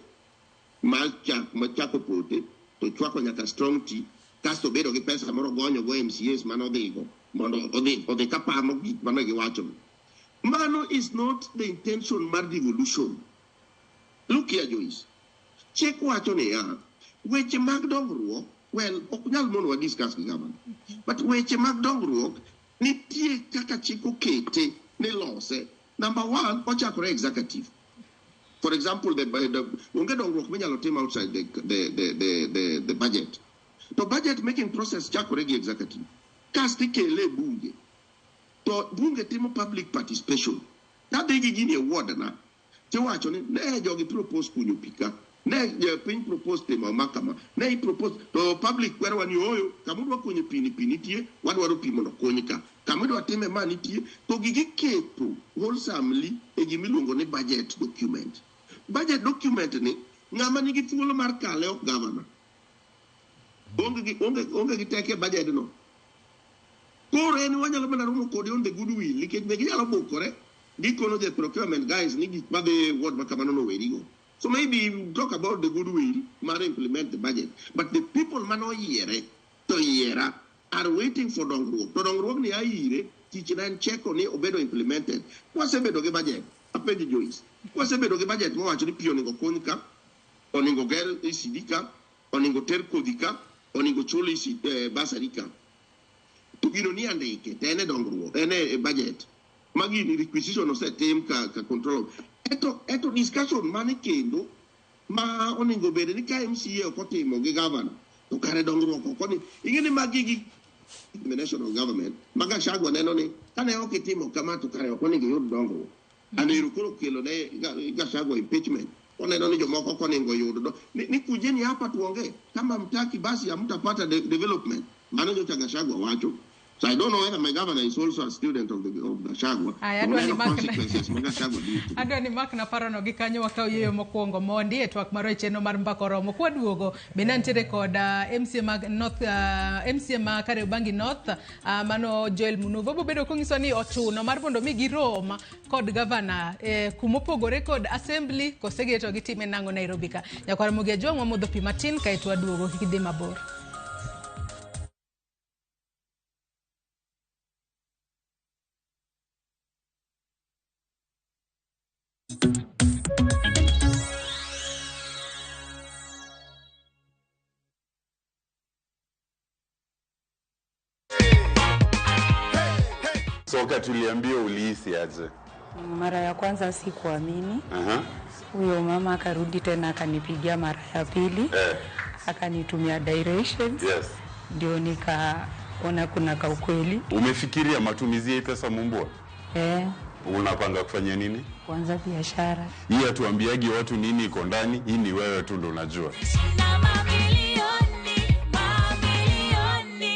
mar chak ma chak opote to chwako nyaka strong tea, kasto bedo gi pesa moro gonyo go MCAs manodhigo mondo odhi kapamo gik mane giwacho. Mano is not the intention mar devolution. Look here, Joyce, chik wacho niya, weche mag dongruok, well, ok nyal mondo wa discuss gi governor, but weche mag dongruok nitie kaka chik okete ni lose. Number one, ochakore executive. For example, the onge dongruok minyalo tim outside the budget. To budget making process chakore gi executive, kasto ikele e bunge, to bunge timo public participation. Kadhi gi gini e ward na tiwacho ni ne jogi propose kunyo pi ka, ne piny propose timo ma kama, ne i propose, to public kwerowa ni ooyo, kama udwa kunyo pi ni pi nitie, wadwaro pi mondo kuny ka, kama idwa time ma nitie, to gigi keto wholesomely e gimiluongo ni budget document. Budget document ni ng'ama nigi thuolo mar kale ok governor, onge gi teko e budget no. Koro Koro en wanyalo mana romo kode on the goodwill nikech be ginyalo bukore gikono the procurement guys ni gik madhi e ward ma kamano nowerigo. So maybe talk about the goodwill mar implement the budget, but the people manoyiere to yiera are waiting for dongruok. To dongruok ni aire tich na en cheko ni obedo implemented. Kwasebedo gi budget, apenjo Joyce, kwasebedo gi budget mowacho ni pi onego kuny ka, onego ger ECD ka, onego ter kodhi ka, onego chul EC, bursary ka. To gino ni andike, to en e dongruok, en e budget. Ma gini requisition osetim ka control. Eto discussion mane kendo ma onego bed ni ka MCA ok otimo gi governor, to kare dongruok ok oni. Ing'e ni magi gi the national government, ma Gachagua neno ni kane ok itimo kama to kare ok onego iyud dongruok. And ero koro kelo ne Gachagua impeachment. Oneno ni jomoko ok onego yud do. Ni kujeni hapa tuongee, kama mtaki basi hamtapata development. Mano nyocha Gachagua wacho. So I don't know whether my governor is also a student of Gachagua. Aya, adwa ni Oneno mak na- consequences ma Gachagua biro. Adwa ni mak na parono gi kanyo wakaw yweyo mokwongo mondi e twak marwa e chenro mar mbaka oromo. Kwaduogo bende antiere kod MCA mag North, MCA ma Kariobangi North, mano Joel Munuva. Obiro bedo konyiso ni ochuno mar mondo mi girom kod gavana kumopogore kod assembly kosegi to gitime nang'o Nairobi ka. Nyakwar Ramogi Ajwang' wamodho pi matin kaeto waduogo kik idhi mabor. So wakati uliambiwa ulihisi aje? Mara ya kwanza sikuamini. Huyo mama akarudi tena akanipigia mara ya pili. Akanitumia directions. Ndio nikaona kuna kaukweli. Umefikiria matumizi ya pesa Mumbua? Unapanga kufanya nini? Kuanza biashara. Hii hatuambiagi watu nini iko ndani, hii ni wewe tu ndo unajua. Na mamilioni, mamilioni.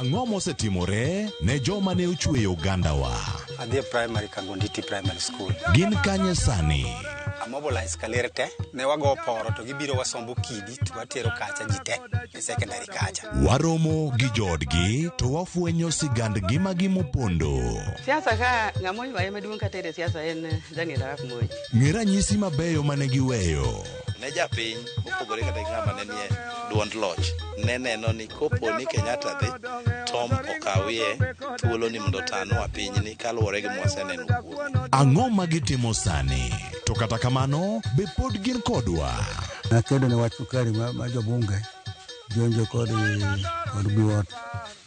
Ang'o mosetimore ne joma ne ochweyo ogandawa? Adhi e primary Kagonditi Primary School. Gin kanye sani? Amobilize kaler te, ne wago poro to gibiro wasombo kidi to watero kacha ji te e secondary kacha. Waromo gi joodgi to wafwenyo sigand ngimagi mopondo. Siasa ka ng'ama oywaye maduong' katere siasa en Daniel Arap Moi. Ng'e ranyisi mabeyo mane giweyo. Ne japiny mopogore kata gi ng'ama ne nie duond loch ne neno ni kopo ni Kenyatta dhi Tom okawie thuolo ni mondo otanwa pinyni kaluwore gi mwaseneno kuome. Ang'o ma gitimo sani? To kata kamano, be pod gin kodwa? Nakedo ne wach sukari ma jobunge jonjo kod Biwott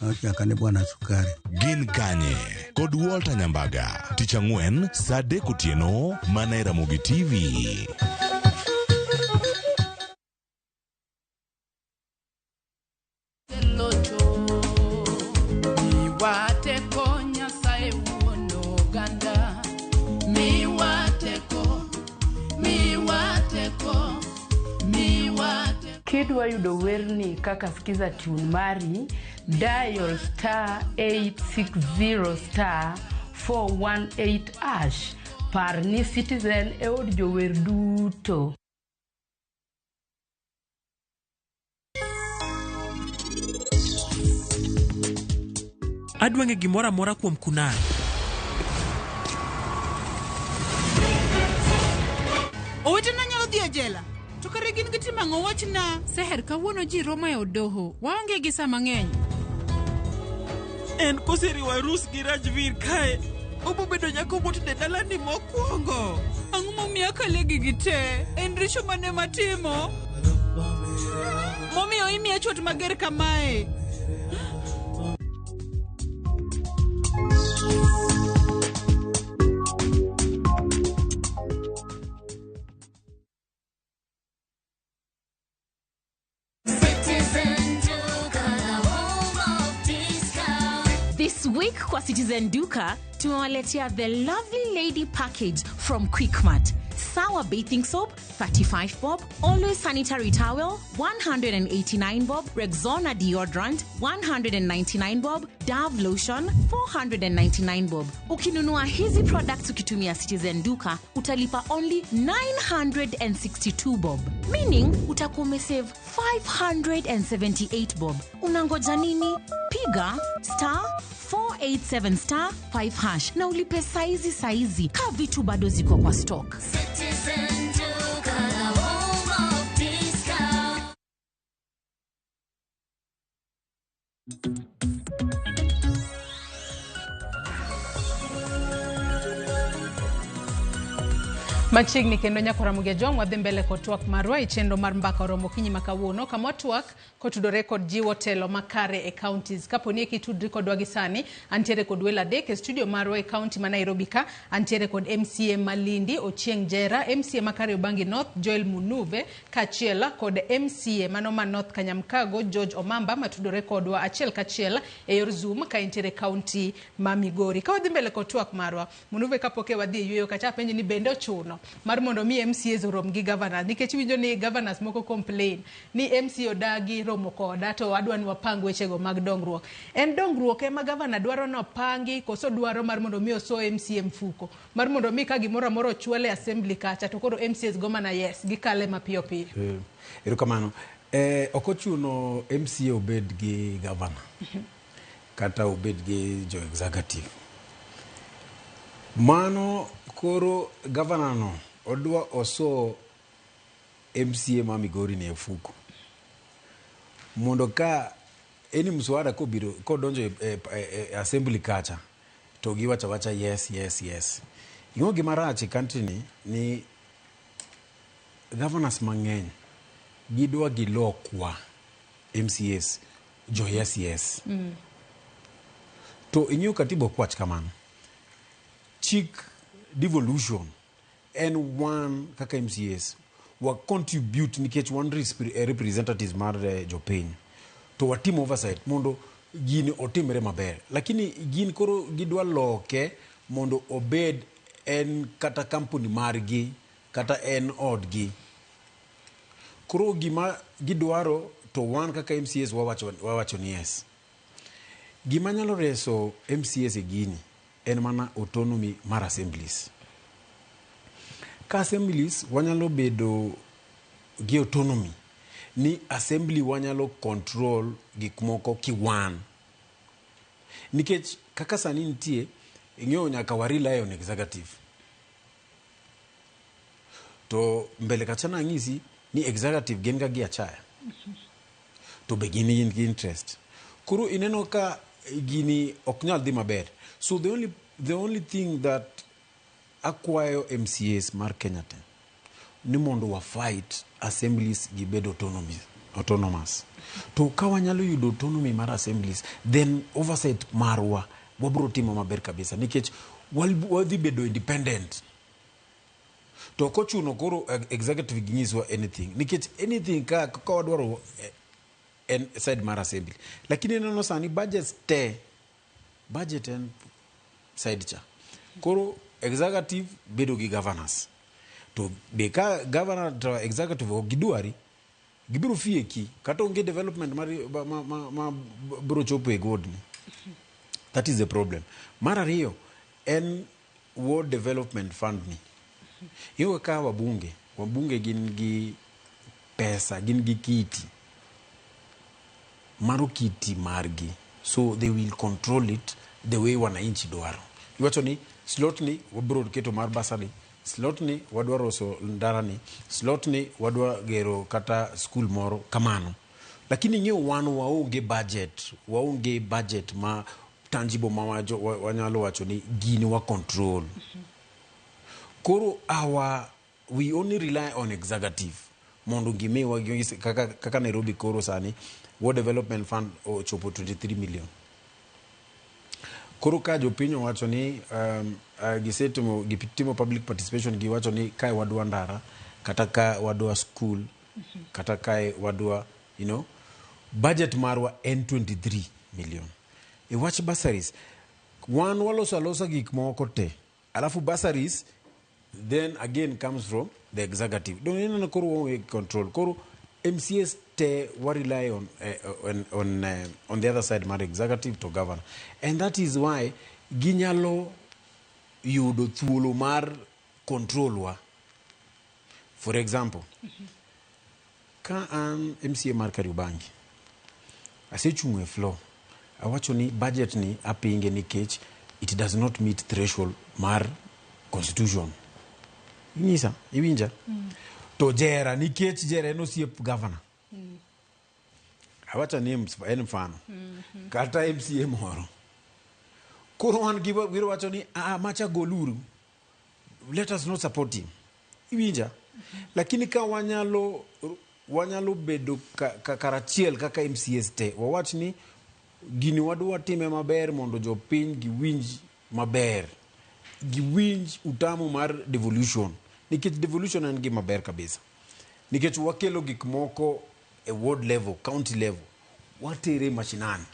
nochaka ni bwana sukari. Gin kanye? Kod Walter Nyambaga, tich ang'wen saa 3 otieno mana e Ramogi TV. Kidwa yudo werni kaka Skiza tune mari, dial star 860 star 418 hash. Par ni Citizen e od jower duto. Adwa ng'e gimoro amora kuom Kunal. Owetena nyalo dhi e jela. To kare gin gitimo ang'o wachna? Seher, kawuono ji romo e od doho. Waonge gi saa mang'eny. En koseriwo arus gi Rajvir kae, obo bedo nyako motedo e dalani mokwongo. Ang'o momiyo akale gigi te? En richo mane matimo? Momiyo imiya chwat mager kamae? This week, week kwa Citizen Duka tumewaletea the Lovely Lady package from Quickmart. Sawa bathing soap 35 bob, Always sanitary towel 189 bob, Rexona deodorant 199 bob, Dove lotion 499 bob. Ukinunua hizi products ukitumia Citizen Duka utalipa only 962 bob, meaning utakuwa umesave 578 bob. Unangoja nini? Piga star 487 star 5 hash na ulipe saizi saizi, ka vitu bado ziko kwa stock. Citizen Duka, the home of discount. Machiegni kendo nyako Ramogi Ajwang' wadhi mbele kod twak marwa e chenro mar mbaka oromo okinyi ma kawuono kama twak kotudore kod jiwo telo makare e counties. Kapo ni kitudri kodwa gi sani, antiere kod welo adek e studio marwa e county ma Nairobi ka, antiere kod MCA Malindi Ochieng' Jera, MCA ma Kariobangi North Joel Munuve, kaachiel kod MCA mano ma North Kanyamkago George Omamba matudore kodwa achiel kachiel e yor Zoom ka entiere county ma Migori. Ka wadhi mbele kod twak marwa, Munuve, kapok e wadhi e yweyo kacha apenji ni bende ochuno mar mondo mi MCAs orom gi governors, nikech iwinjo ni governors moko complain ni MCA odagi romo koda to adwa ni wapang wechego mag dongruok. En dongruok ema governor dwaro nopangi koso dwaro mar mondo mi oso MCA mfuko mar mondo mi ka gimoro amora ochwal e assembly kacha to koro MCAs go mana yes gikale mapiyo piyo? Erokamano. Ok ochuno MCA obed gi governor kata obed gi jo executive. Mano koro governor no odwa oso MCA ma Migori ni e fuko mondo ka any mswada kobiro kodonjo e assembly kacha to giwacho awacha yes, yes, yes. Ing'o gima rach e country ni governors mang'eny gidwa gilokwa MCAs jo yes yes. To ing'eyo katiba ok wach kamano. Chik devolution en wan kaka MCAs wa contribute nikech wan representatives mar jopiny to watim oversight mondo gini otimre maber, lakini gin koro gidwa loke mondo obed en kata kampuni margi kata en odgi. Koro gima gidwaro to wan kaka MCAs wawacho ni yes. Gima nyalo reso MCAs e gini en mana autonomy mar assemblies. Ka assemblies wanyalo bedo gi autonomy ni assembly wanyalo control gik moko kiwan. Nikech kaka sani nitie, ing'eyo nyaka wa rely on executive. To mbele kacha nang'isi ni executive gin ga gi achaya. To be gin gi interest. Koro ineno ka gini ok nyal dhi maber. So the only thing that akwayo MCAs mar Kenya te ni mondo wa fight assemblies gibed autonomous. To ka wanyalo yudo autonomy mar assemblies, then oversight marwa wabro timo maber kabisa nikech wadhi bedo independent. To ok ochuno koro executive ginyiswa anything nikech anything ka wadwaro en side mar assembly. Lakini ineno sani budgets te, budget en side cha. Koro executive bedo gi governors. To be ka governor to executive ok gidwari, gibiro fieki kata onge development mar ma biro chopo e godni. That is the problem. Mar ariyo en Ward Development Fund ni. Iyudo ka wabunge gin gi pesa, gin gi kiti. Mano kiti margi. So they will control it the way wananchi dwaro. Iwacho ni slot ni wabiro keto mar bursary, slot ni wadwaro loso ndara ni, slot ni wadwa gero kata school moro kamano. Lakini ing'eyo wan waonge budget ma tangible ma wanyalo wacho ni gini wa control. Koro we only rely on executive mondo gimiwa kaka Nairobi koro sani Ward Development Fund ochopo 23 million. Koro ka jopiny owacho ni gisetimo gitimo public participation, giwacho ni kae wadwa ndara kata ka wadwa school kata kae wadwa budget marwa en 23 million. E wach bursaries, Wan waloso alosa gik moko te, alafu bursaries then again comes from the executive. Dong ineno koro waonge control. Koro MCAs te wa rely on the other side mar executive to governor, and that is why ginyalo yudo thuolo mar control wa. For example, ka an MCA mar Kariobangi, asechung' e floor, awacho ni budget ni apinge nikech it does not meet threshold mar constitution. Inyisa, iwinja? To jera, nikech jera en osiep governor. Awacho ni en mfano. Kata MCA moro. Koro wan gibiro wacho ni, "Ah, macha goluru. Let us not support him." Iwinja? Lakini ka wanyalo bedo karachiel kaka MCAs te, wawach ni gini wadwa time maber mondo jopiny giwinj maber, giwinj utamu mar devolution, nikech devolution en gima ber kabisa, nikech wakelo gik moko e ward level, county level, watere mashinani.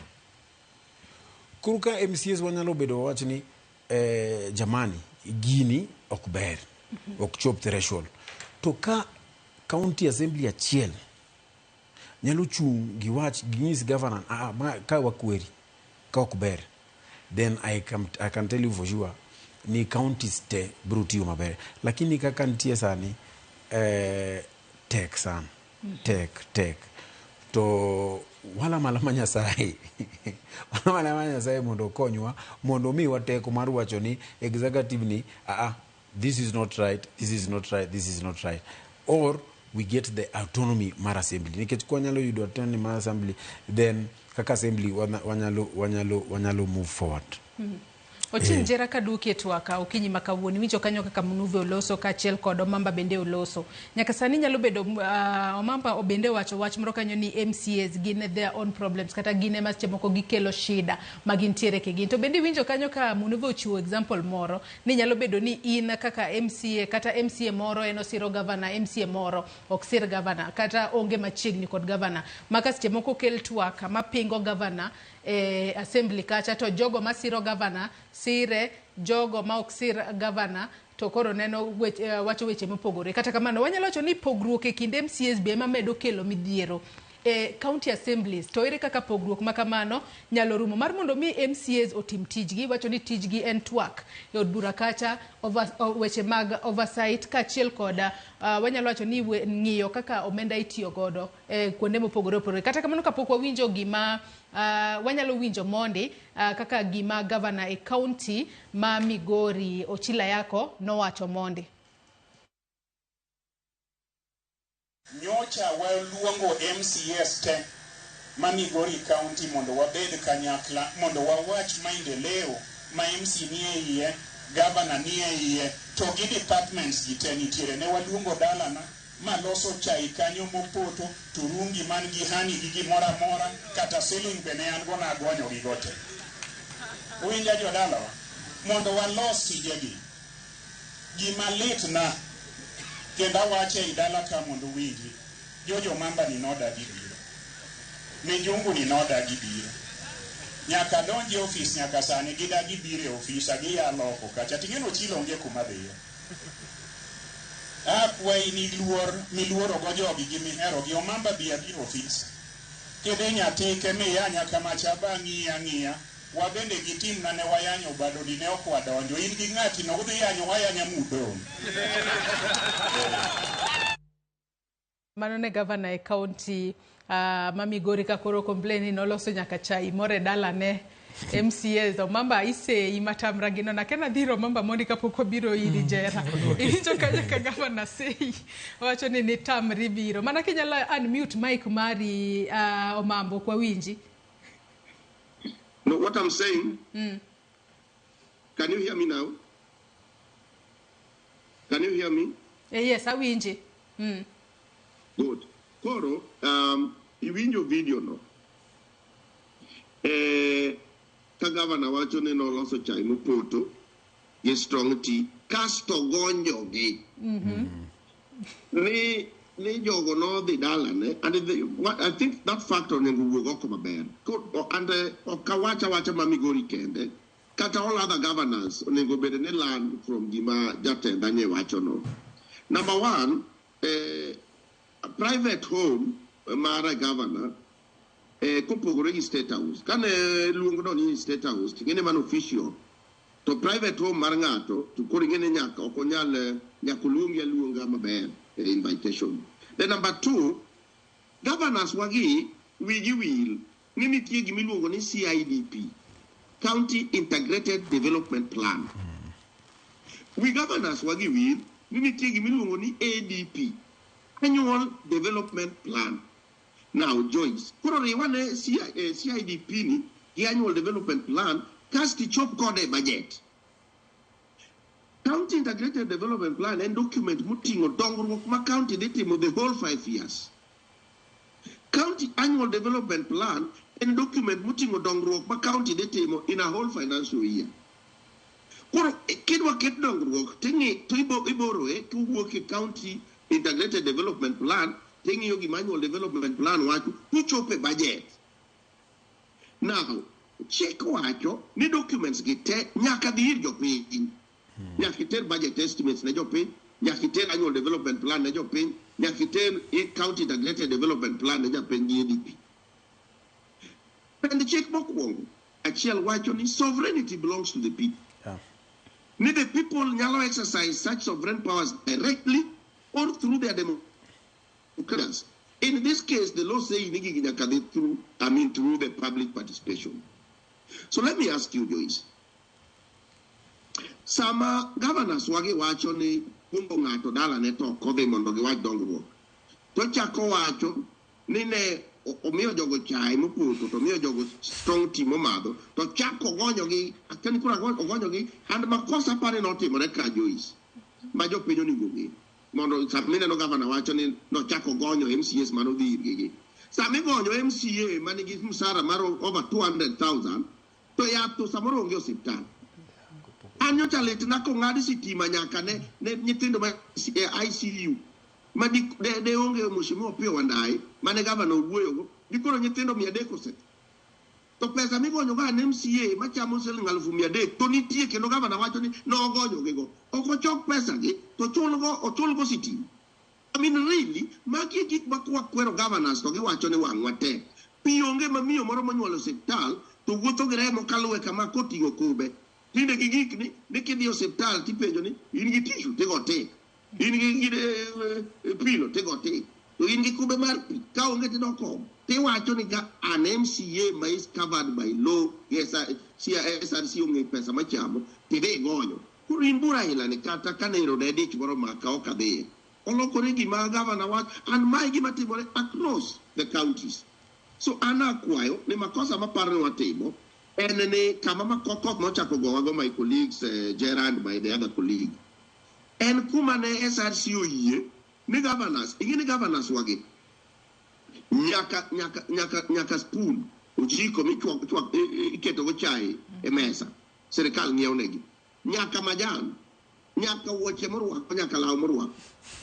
Koro ka MCAs wanyalo bedo wawach ni jamani, gini ok ber, ok chop threshold, to ka county assembly achiel nyalo chung' giwach, ginyis governor, "Ah, ma, ka wakweri ka ok ber," then I can tell you for sure ni counties te biro tiyo maber. Lakini kaka nitie sani, tek sana, tek tek. To walamo alama Nyasaye, walamo alama Nyasaye mondo okonywa, mondo omiwa teko mar wacho ni executive ni, "Ah, this is not right, this is not right, this is not right," or we get the autonomy mar assembly, nikech kwanyalo yudo autonomy mar assembly, then kaka assembly wanyalo move forward. Ochieng Jera, kaduoki e twak okinyi ma kawuono, iwinjo kanyo kaka Munuve oloso kaachiel kod Omamba bende oloso. Nyaka sani nyalo bedo Omamba bende owacho wach moro kanyo ni MCAs gin their own problems, kata gin ema seche moko gikelo shida ma gintiere kigin. To bende iwinjo kanyo ka Munuve ochiwo example moro ni nyalo bedo ni in kaka MCA kata MCA moro en osiro governor, MCA moro ok sir governor kata onge machiegni kod governor. Maka seche moko kel twak mapingo governor e assembly kacha, to jogo masiro governor sire, jogo ma ok sir governor to koro neno wacho weche mopogore. Kata kamano, wanyalo wacho ni pogruok e kind MCAs be ema medo kelo midhiero e county assemblies. To ere kaka pogruok ma kamano nyalo rumo mar mondo mi MCAs otim tijgi? Wacho ni tijgi en twak e od bura kacha, weche mag oversight kaachiel koda wanyalo wacho ni ng'iyo kaka omenda itiyo godo e kuonde mopogore opogore. Kata kamano, kapok wawinjo gima wanyalo winjo mondi kaka gima governor e county ma Migori Ochila Yako nowacho mondi. Nyocha waluongo MCAs te ma Migori County mondo wabed kanyakla, mondo wawach maendeleo ma MC nie iye, governor nie iye, to gi departments gi te nitiere. Ne waluongo dalana maloso chai kanyo mopoto, turungi man gi honey gi gimoro amora, kata siling be ne an go, nagonyo gigo te. Uwinja jodalawa? Mondo walos tijegi. Gima litna kendo awache ei dala ka mondo uwinji, Jojo Mamba ni nodagi biro, Mijungu ni nodagi biro, nyaka donji e ofis, nyaka sani gidagi biro e ofisa, giyalo oko kacha. Ting'eno Ochilo onge kuma dhiye. Akwayi ni luor miluorogo jogi gi miherogi, Omamba bi abi e ofis. Kidhi Nyatike miyanya kamacha bang'i ang'iya, wabende gitimna ne wayanyo badodi ne ok wadonjo. In gi ng'ati no udhi yanyo wayanya mudong'. Mano ne gavana e county ma Migori ka koro complain ni noloso nyaka chai moro e dalane MCAs. Omamba isei matamra gino na kena dhiro Omamba mondi kapok wabiro iri Jera. Iwinjo kanyo ka gavana sei owacho ni nitamri biro. Mana kinyalo unmute mic mari, Omambo, ok wawinji. No, what I'm saying, can you hear me now? Can you hear me? Yes, awinji. Good. Koro, iwinjo video no. Ka gavana wacho ni noloso chai mopoto gi strong tea, kasto gonjogi. Ni jogo nodhi dalane, and I think that factor onego wuog oko maber. And ok awach awacha ma Migori kende. Kata all other governors onego bed ni learn from gima jatenda nye wachono. Number one, a private home mar a governor kopogore gi state house. Kane luongno ni state house, ting'eni mano official. To private home mar ng'ato, to koro ing'eni nyaka ok onyal nyaka oluongi aluonga maber e invitation. Then number two, governors wagi wigi wil ni nitie gimiluongo ni CIDP, County Integrated Development Plan. Wi governors wagi wil ni nitie gimiluongo ni ADP, Annual Development Plan. Now, Joyce, koro riwane CIDP ni gi Annual Development Plan kasto ichop kode e budget. County Integrated Development Plan en document moting'o dongruok ma county dhi timo the whole 5 years. County Annual Development Plan en document moting'o dongruok ma county dhi timo in a whole financial year. Koro kidwa ket dongruok ting'i to iboroe kiwuok e County Integrated Development Plan ting'iyo gima Annual Development Plan wacho tuchopo e budget. Now, chik wacho ni documents gi te nyaka dhi ir jopiny. Nyaka iter budget estimates ne jopiny, nyaka iter Annual Development Plan ne jopiny, nyaka iter County Integrated Development Plan ne jopiny gi ADP. Pend chik mokwongo, achiel wacho ni sovereignty belongs to the people. Ni the people nyalo exercise such sovereign powers directly or through their democrats. In this case, the law says ni gigi nyaka dhi through, I mean, through the public participation. So let me ask you, Joyce. Sama governors wagi wacho ni kumbo ng'ato dalane to ok odhi mondo giwach dongruok. To chako wacho ni ne omiyo jogo chae mopoto to omiyo jogo strong tea momadho to chako ogonyogi akia ni koro ogonyogi and makosa apani notimore ka, Joyce, ma jopiny onego ng'e mondo sama mineno gavana wacho ni nochako gonyo MCAs manodhi irgi gi sama igonyo MCA manigi msara mar over 200,000 to yath to samoro onge osiptal. An nyocha litna kong'ad sitima nyaka ne nyithindo ma e ICU ma de onge Mheshimiwa Opiyo Wandayi mane gavana owuoyogo ni koro nyithindo 300 osetho to pesa migonyo go an MCA machamo siling 300,000 to nitie kendo gavana wacho ni nogonyogigo ok ochok pesa gi to chulgo ochulgo sitima. I mean, really, magi e gik ma kwakwero governors to giwacho ni wang'wa tek. Pi onge ma miyo moro monyuolo osiptal to wuotho gi remo kaluwe kama koting'o kube. Tinde gi gik ni kidhi e osiptal tipenjo ni in gi tissue tigo tik. In gi pilo tigo tik. To in gi kube mar pi ka onge tidok oko. Tiwacho ni ka an MCA ma is covered by law SRC ong'e pesa machamo tidhi igonyo. Koro in bura ila ni kata kanero ne dich moro maka ok adhiye. Olokore gima gavana wach and mae gima timore across the counties. So an akwayo ni makosa maparo ni watimo en ni kama ma koth nochako gowago my colleagues, Gerard, my the other colleague, en kuma ne SRC oyie ni governors ing'e ni governors wagi nyaka spoon ojiko michwak chwak iketo go chai e mesa sirikal ng'iewo negi nyaka majan nyaka wuoche morwako nyaka law morwako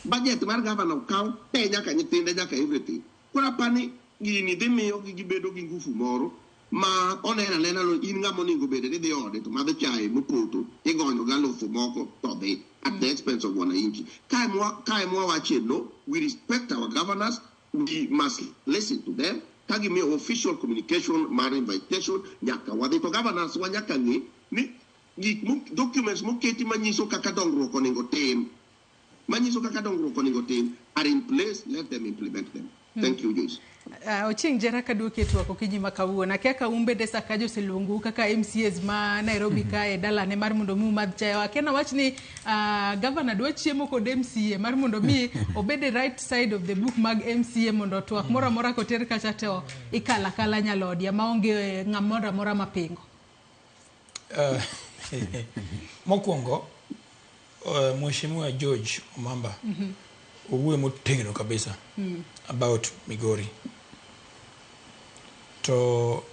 budget mar gavana okaw te nyaka nyithinde nyaka everything. Koro apani gini dhi miyo gi gibedo gi ngufu moro ma oneno anena no in ng'ama onego bed ni dhi ode to madho chae mopoto igonyo gi alufu moko to dhi at the expense of wananchi. Kae mwa wache no we respect our governors, we must listen to them. Ka gimiyo official communication mar invitation nyaka wadhi to governors wa nyaka ng'e ni gik documents moketi manyiso kaka dongruok onego tim manyiso kaka dongruok onego tim are in place. Let them implement them. Thank you, Joyce. Ochieng Jera kaduoki e twak okinyi ma kawuono. Akia ka un bende Sakaja oseluongou kaka MCAs ma Nairobi kae dalane mar mondo mi umadh chae. Akia nawach ni gavana dwa chiemo kod MCA mar mondo mi obed e right side of the book mag MCA mondo twak moro amora koter kacha to ikalo akala nyalodia maonge ng'ama moro amora mapingo. Mokwongo Mheshimiwa George Omamba owuoyo motegno kabisa about Migori. To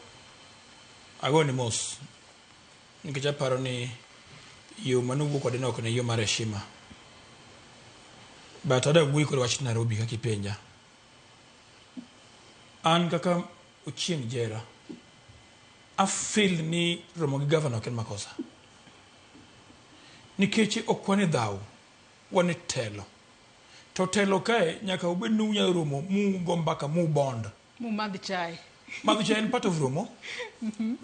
agone mos nikech aparo ni yo manowuok kode no ok ne yo mar heshima. But adwa wuoyo kod wach Nairobi kaka ipenja. An kaka Ochieng Jera A feel ni romo gi gavana ok en makosa. Nikech ok wan e dhaw, wan e telo. To telo kae nyaka ubed ni unyalo romo mugo mbaka mubond. Mumadh chai. Madho chai en part of romo.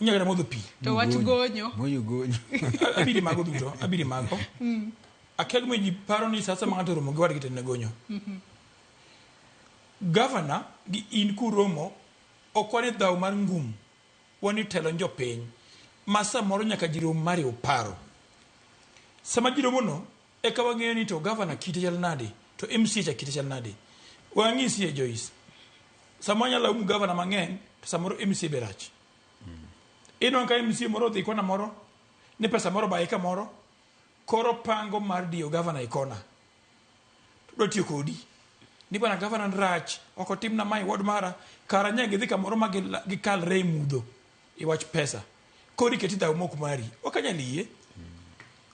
Unyalo kata modho pi. To wach gonyo. Gonyo gonyo. Abiri mago duto, abiri mago. Akia gimomiyo ji paro ni sasa ma ng'ato oromo gi wadgi to en gonyo. Gavana gi in kuromo ok wan e dhaw mar ngum, wan e telo jopiny ma samoro nyaka ji rom mariw paro. Sama ji romono eka wang'eyo ni to gavana kite chal nade to MCA cha kite chal nade. Wang'isie Joyce, sama wanyalo laumu gavana mang'eny to samoro MCA be rach. Inwang'o ka MCA moro odhi kona moro ni pesa moro obaye kamoro koro pango mar diyo gavana e kona. Dwa tiyo kodi. Ni bwana gavana rach, ok otimna mae ward mara, kara nya gidhi kamoro ma gikalre e mudho e wach pesa. Koro iketi dhaw mok mari. Ok anyal yie.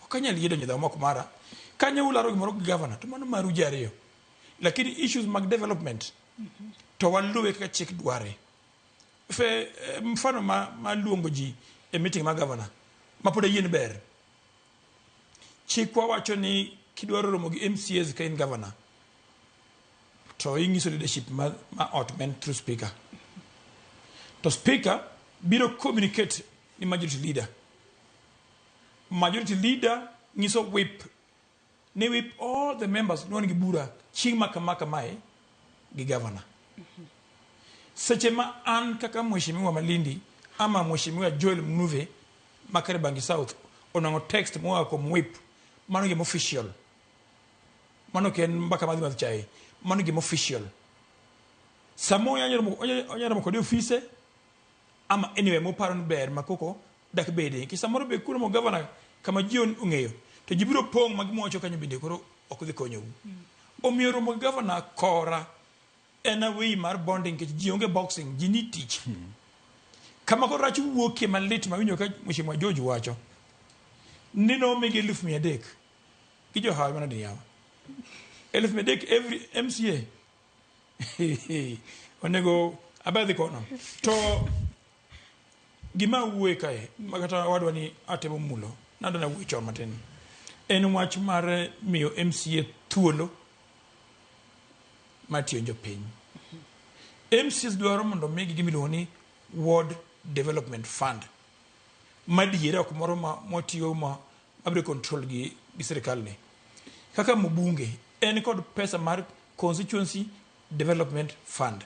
Ok anyal yie donjo e dhaw mok mara. Kanyo ularo gimoro gi gavana to mano maru ji ariyo. Lakini issues mag development to waluwe kaka chik dware. Fe mfano ma luongo ji e meeting ma gavana ma pod ayie ni ber. Chikwa wacho ni kidwaro romo gi MCAs ka in governor to ing'iso leadership ma ot men through speaker. To speaker biro communicate ni majority leader. Majority leader nyiso whip ni whip all the members ni wan gi bura chieng' ma kama kamae gi governor. Seche ma an kaka mheshimiwa Malindi ama mheshimiwa Joel Mnuve ma Kariobangi South onwang'o text moa kuom whip, mano gima official. Mano ok en mbaka madhi madho chae, mano gima official. Samo onyalo romo kode e ofise ama anywhere moparo ni ber ma koko dak bede. Nikech samoro be kuromo gavana kama ji ong'eyo to ji biro pong' ma gima owacho kanyo bende koro ok dhi konyou. Omiyo romo gi gavana kora en a way mar bonding nikech ji onge boxing, ji ni tich. Kama koro rach wuokie malit mawinjo ka Mheshimiwa George wacho ni nomigi 300,000 gi johawi manade yawa. 300,000 every MCA onego abadhi kono. To gima wuoye kae makata wadwa ni atemo mulo nado na wuoyo chon matin en wach mar miyo MCA thuolo mar tiyo jopiny. MCAs dwaro mondo omigi gima iluongo ni Ward Development Fund madiera ok moro ma mwatiyo ma mabiro control gi sirikal ni. Kaka mbunge en kod pesa mar Constituency Development Fund.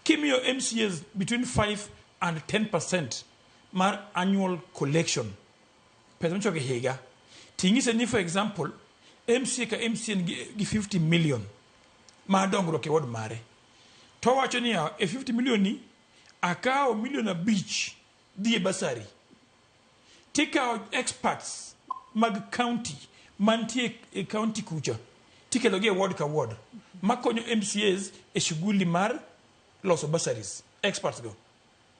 Kimiyo MCAs between 5 and 10% mar annual collection, pesa michoko e higa, ting'ise ni for example, MCA ka MCA nigi gi 50 million mar dongruok e ward mare. To wacho niya, e 50 million ni, akawo milion 5 dhi e bursary. Tikawo experts mag county mantie e county kucha tikelo gi e ward ka ward makonyo MCAs e shughuli mar loso bursaries, experts go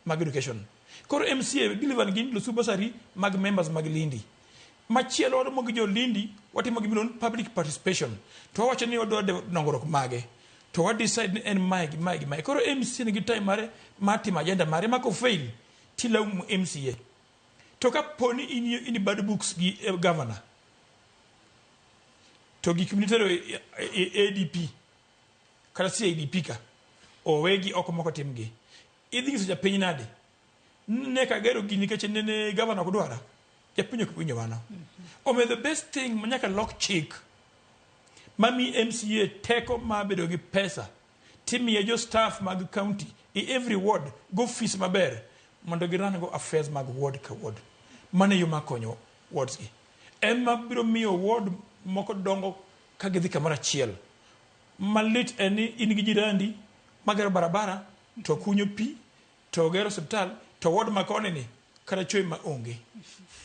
mag education. Koro MCA deliver gi loso bursary mag members mag Lindi. Machielo waromo gi jo Lindi watimo gima iluongo ni public participation. To wawacho ni wadwa dongruok mage. To wa decide ni en mae gi mae gi mae. Koro MCA nigi time mare mar timo agenda mare ma kofail tilaumo MCA. To ka po ni in bad books gi governor to gik minitero e ADP kata CIDP ka owegi oko moko timgi. Idhi nyiso japiny nade? Ne kagero gini nikech nene governor ok dwara. Japiny ok winjo mano. Omiyo the best thing ma nyaka lok chik mami MCA teko mar bedo gi pesa timiye jo staff mag county e every ward go fees maber mondo giran go affairs mag ward ka ward. Mano e yo mar konyo wards gi. Ema biro miyo ward moko dongo ka gidhi kamoro achiel. Malit en ni in gi jirandi magero barabara to kunyo pi to gero osiptal to ward ma koni ni kata choi ma onge.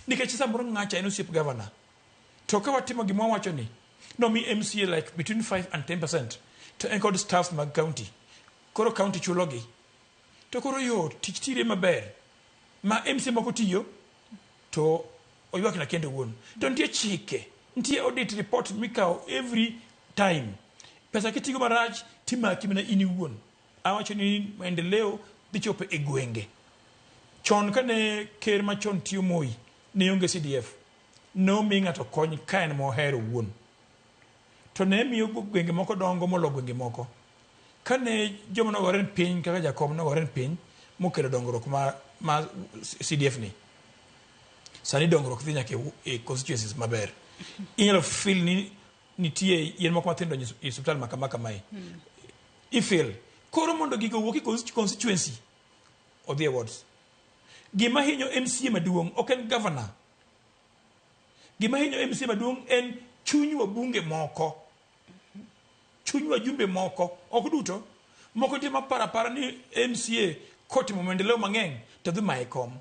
Nikech samoro ng'acha en osiep governor. To ka watimo gima wawacho ni nomi MCA like between 5 and 10% to en kod staff mag county. Koro county chulogi. To koro yot, tich tire maber. Ma MCA moko tiyo to oywak na kende owuon. To nitie chike, nitie audit report mikawo every time. Pesa kitigo marach timaki mana in iwuon. Awacho ni maendeleo dhi chopo e gwenge. Chon kane ker machon tiyo Moi, ne onge CDF. Nomi ng'ato kony ka en mohero owuon. To ne miyo gwenge moko dongo molo gwenge moko. Kane joma nogore piny kaka Jakom nogore piny mokelo dongruok ma CDF ni. Sani dongruok dhi nyaka e constituencies maber. Inyalo feel ni nitie yien moko mathindo e osiptal ma kama kamae. I feel. Koro mondo gigo owuok e constituency odhi e wards. Gima hinyo MCA maduong' ok en governor. Gima hinyo MCA maduong' en chuny wabunge moko. Chuny wajumbe moko, ok duto. Moko nitie maparo apara ni MCA kotimo maendeleo mang'eny to dhi maye kom.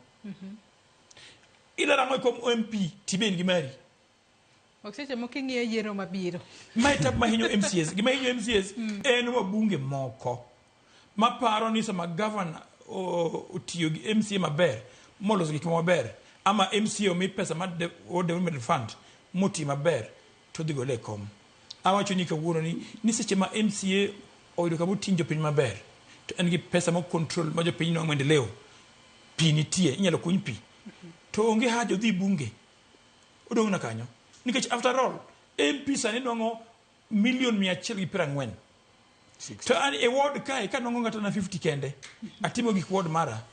Ilaro ang'o e kom MP tibe in gi mari. Ok seche moko ing'iyo yiero mabiro. Mae tab mahinyo MCAs. Gima hinyo MCAs en wabunge moko maparo ni sama governor otiyo gi MCA maber moloso gik moko maber ama MCA omi pesa mar development fund motiyo maber to odhi gole e kom. Awacho ni kawuono ni seche ma MCA oyudo kama oting' jopiny maber to en gi pesa mo control ma jopiny nwang'o maendeleo, pi nitie, inyalo kuny pi. To onge haja odhi bunge. Odong' na kanyo. Nikech after all, MP sani nwang'o milion 140. To an e ward kae kanwang'o ng'ato na 50 kende, atimo gik ward mara.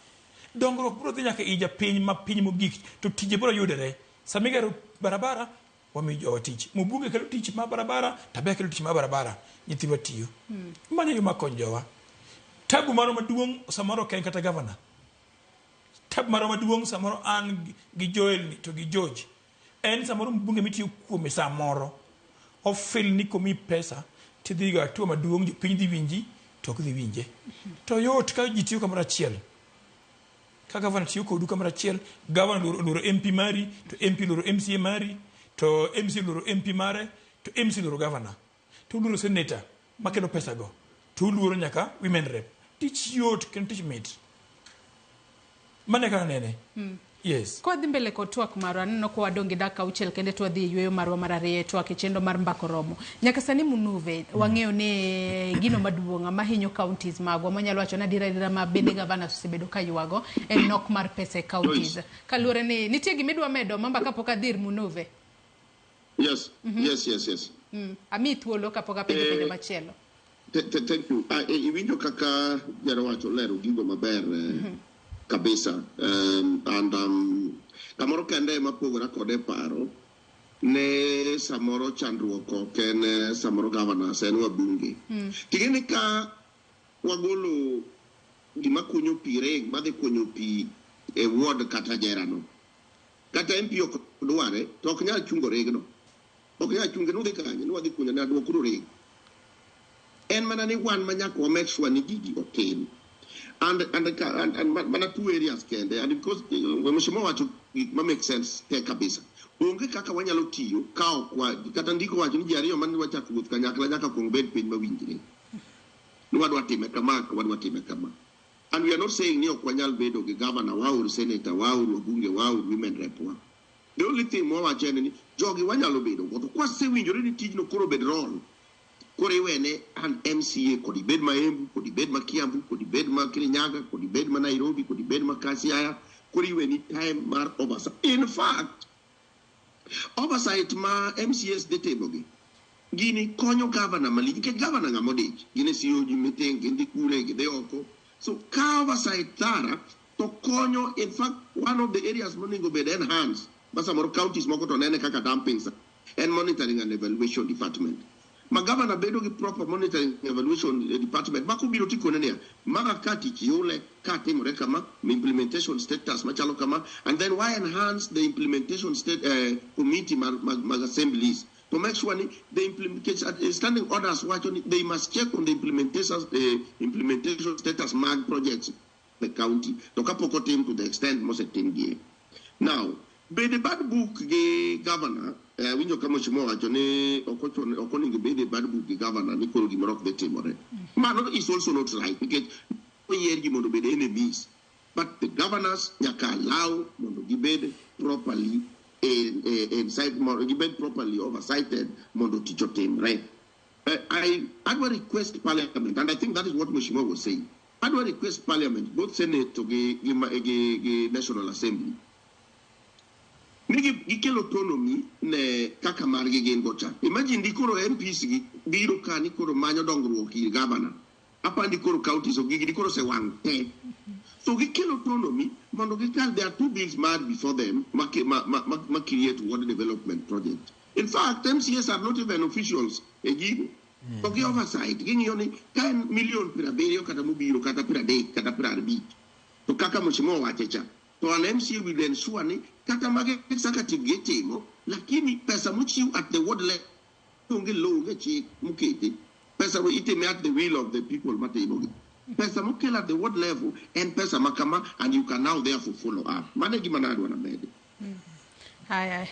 Dongruok biro dhi nyaka i japiny ma piny mogik to tije biro yudore. Sama igero barabara, wamiyo jowa tich. Mbunge kelo tich mar barabara, Tabea kelo tich mar barabara. Nyithiwa tiyo. Mano e yo mar konyo jowa. Tabu marwa maduong' samoro ok en kata governor. Tabu marwa maduong' samoro an gi Joel ni to gi George. En samoro mbunge mitiyo kuome samoro. Ofil ni komiyi pesa tidhi go hatua maduong' jopiny dhi winji to ok dhi winje. To yot ka ji tiyo kamoro achiel. Ka governor tiyo kodu kamoro achiel, governor oluoro MP mari, to MP oluoro MCA mari, to MCA oluoro MP mare, to MCA oluoro governor. To uluoro senator makelo pesa go. To uluoro nyaka women rep. Tich yot kendo tich mit. Mano e kaka anene. Yes. Kwa dhi mbele kod twak marwa, aneno ka wadong' gi dakika 6 kende to wadhi e yueyo marwa mar ariyo e twak e chenro mar Mbaka Oromo. Nyaka sani Munuve, wang'eyo ni gino maduong' mahinyo counties magwa, manyalo wacho ni adiera adiera ma bende governors osebedo ka ywago en nok mar pesa e counties. Kaluwore ni nitie gima idwa medo mamba kapok adhi ir Munuve. Yes, yes. Amiyi thuolo kapok apenjo penjo machielo. Thank you. Iwinjo kaka jarawacho lero gigo maber kabisa. And kamoro kende ema pogora kode paro ne samoro chandruok ok en samoro governors en wabunge. Ting'e ka wagolo gima kunyo pi reg madhi kunyo pi e ward kata jerano. Kata MP ok dware to ok nyal chungo regno. Ok nyal chunge nudhi kanye nwadhi kunyo ne aduokuru reg. En mana ni wan ma nyaka wa make sure ni gigi otim. And mana two areas kende, and because mheshimiwa wacho gik ma make sense te kabisa. Onge kaka wanyalo tiyo ka ok wa kata ndiko wacho ni ji ariyo mane wachako wuoth kanyakla nyaka kuong bed piny mawinjre. Ni wadwa time kama, wadwa time kama. And we are not saying ni ok wanyal bedo gi governor wa or senator wa or wabunge wa or women rep wa. The only thing mwawacho en ni jogi wanyalo bedo go to kwasewinjore ni tijno koro bed role. Koro iwene an MCA kod ibed ma Embu, kod ibed ma Kiambu, kod ibed ma Kirinyaga, kod ibed ma Nairobi, kod ibed ma Siaya, koro iweni time mar oversight. In fact, oversight ma MCAs dhi timogi, gini konyo governor malich, nikech governor ng'ama odich, gin e COG meeting, gidhi kure, gidhi oko. So ka oversight thara, to konyo, in fact, one of the areas monego bed enhanced, ma samoro counties moko to nene kaka dumping, en monitoring and evaluation department. Ma governor bedo gi proper monitoring evaluation department ma kobiro tikone niya maga ka tich yule ka timore kama implementation status machalo kama, and then why enhance the implementation state committee mag assemblies to make sure ni the implementation standing orders wacho ni they must check on the implementation status mag projects the county to kapok otim to the extent mosetim gie. Now bede bad book gi governor, winjo ka mheshimiwa wacho ni ok onego bed e bad book gi governor ni koro gimoro ok dhi timore. Mano is also not right nikech oyiergi mondo obed enemies, but the governors nyaka allow mondo gibed properly inside, mondo gibed properly oversighted mondo tich otimre. I adwa request parliament, and I think that is what mheshimiwa was saying. Adwa request parliament, both Senate to gi National Assembly, ni gikel autonomy ne kaka margi gin go cha. Imagine di koro MPs gi biro ka ni koro manyo dongruok ir governor. Apandi koro counties ok gigi di koro osewang' te. So gikel autonomy mondo gikal. There are two bills mad before them ma create water development project. In fact, MCAs are not even officials e gigo. To gi oversight, ging'iyo ni ka en milion 70 kata mobiro kata 30 kata 50. To kaka mheshimiwa owache cha, to an MCA will ensure ni kata mag executive gitimo, lakini pesa mochiw at the ward level onge law, onge chik mokete. Pesa mo itime at the will of the people matimogi. Pesa mokel at the ward level en pesa makama, and you can now therefore follow up. Mano e gima nadwa namedi. Haya.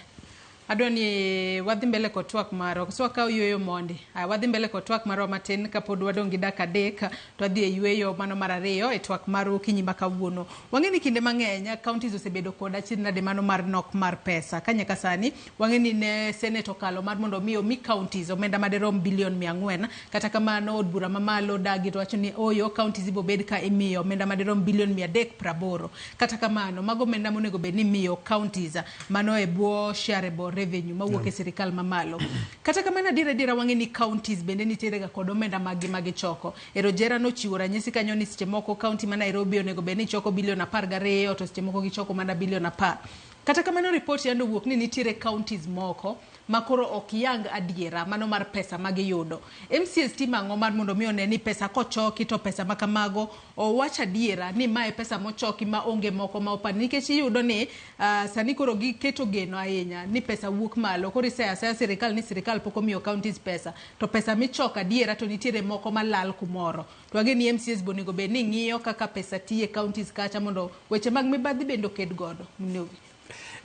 Adwa ni wadhi mbele kod twak marwa. Koso wakaw yueyo mondi. Haya, wadhi mbele kod twak marwa matin kapod wadong' gi dakika 3 to wadhi e yueyo mano mar ariyo e twak marwa okinyi ma kawuono. Wang'e ni kinde mang'eny counties osebedo kod achiedh nade mano mar nok mar pesa. Ka nyaka sani wang'e ni ne Senate okalo mar mondo mi omi counties omenda maderom bilion 400. Kata kamano od bura mamalo dagi to wacho ni oyo counties ibo bed ka imiyo omenda maderom bilion 380. Kata kamano mago omenda monego bed ni imiyo counties mano e bwo shareable revenue mawuok e sirikal mamalo. Kata kamano adiera adiera wang'e ni counties bende nitiere ga kod omenda maggi magichoko. Ero Jera nochiwo ranyisi kanyo ni seche moko county ma Nairobi onego bed ni choko bilion 12 to seche moko gichoko mana bilion 10. Kata kamano ripot yando wuok ni nitiere counties moko ma koro ok yang adiera mano mar pesa magiyudo. MCAs timo ang'o mar mondo mi one ni pesa kochoki to pesa ma kamago owach adiera ni mae pesa mochoki ma onge moko ma opandi, nikech iyudo ni sani koro giketo geno ahinya ni pesa wuok malo, koro iseyo asaya sirikal ni sirikal pok omiyo counties pesa to pesa michoko adiera to nitiere moko malal kumoro. To wang'e ni MCAs be onego bed ni ng'iyo kaka pesa tiyo e counties kacha mondo weche mag mibadhi bende oked godo. Mnogi.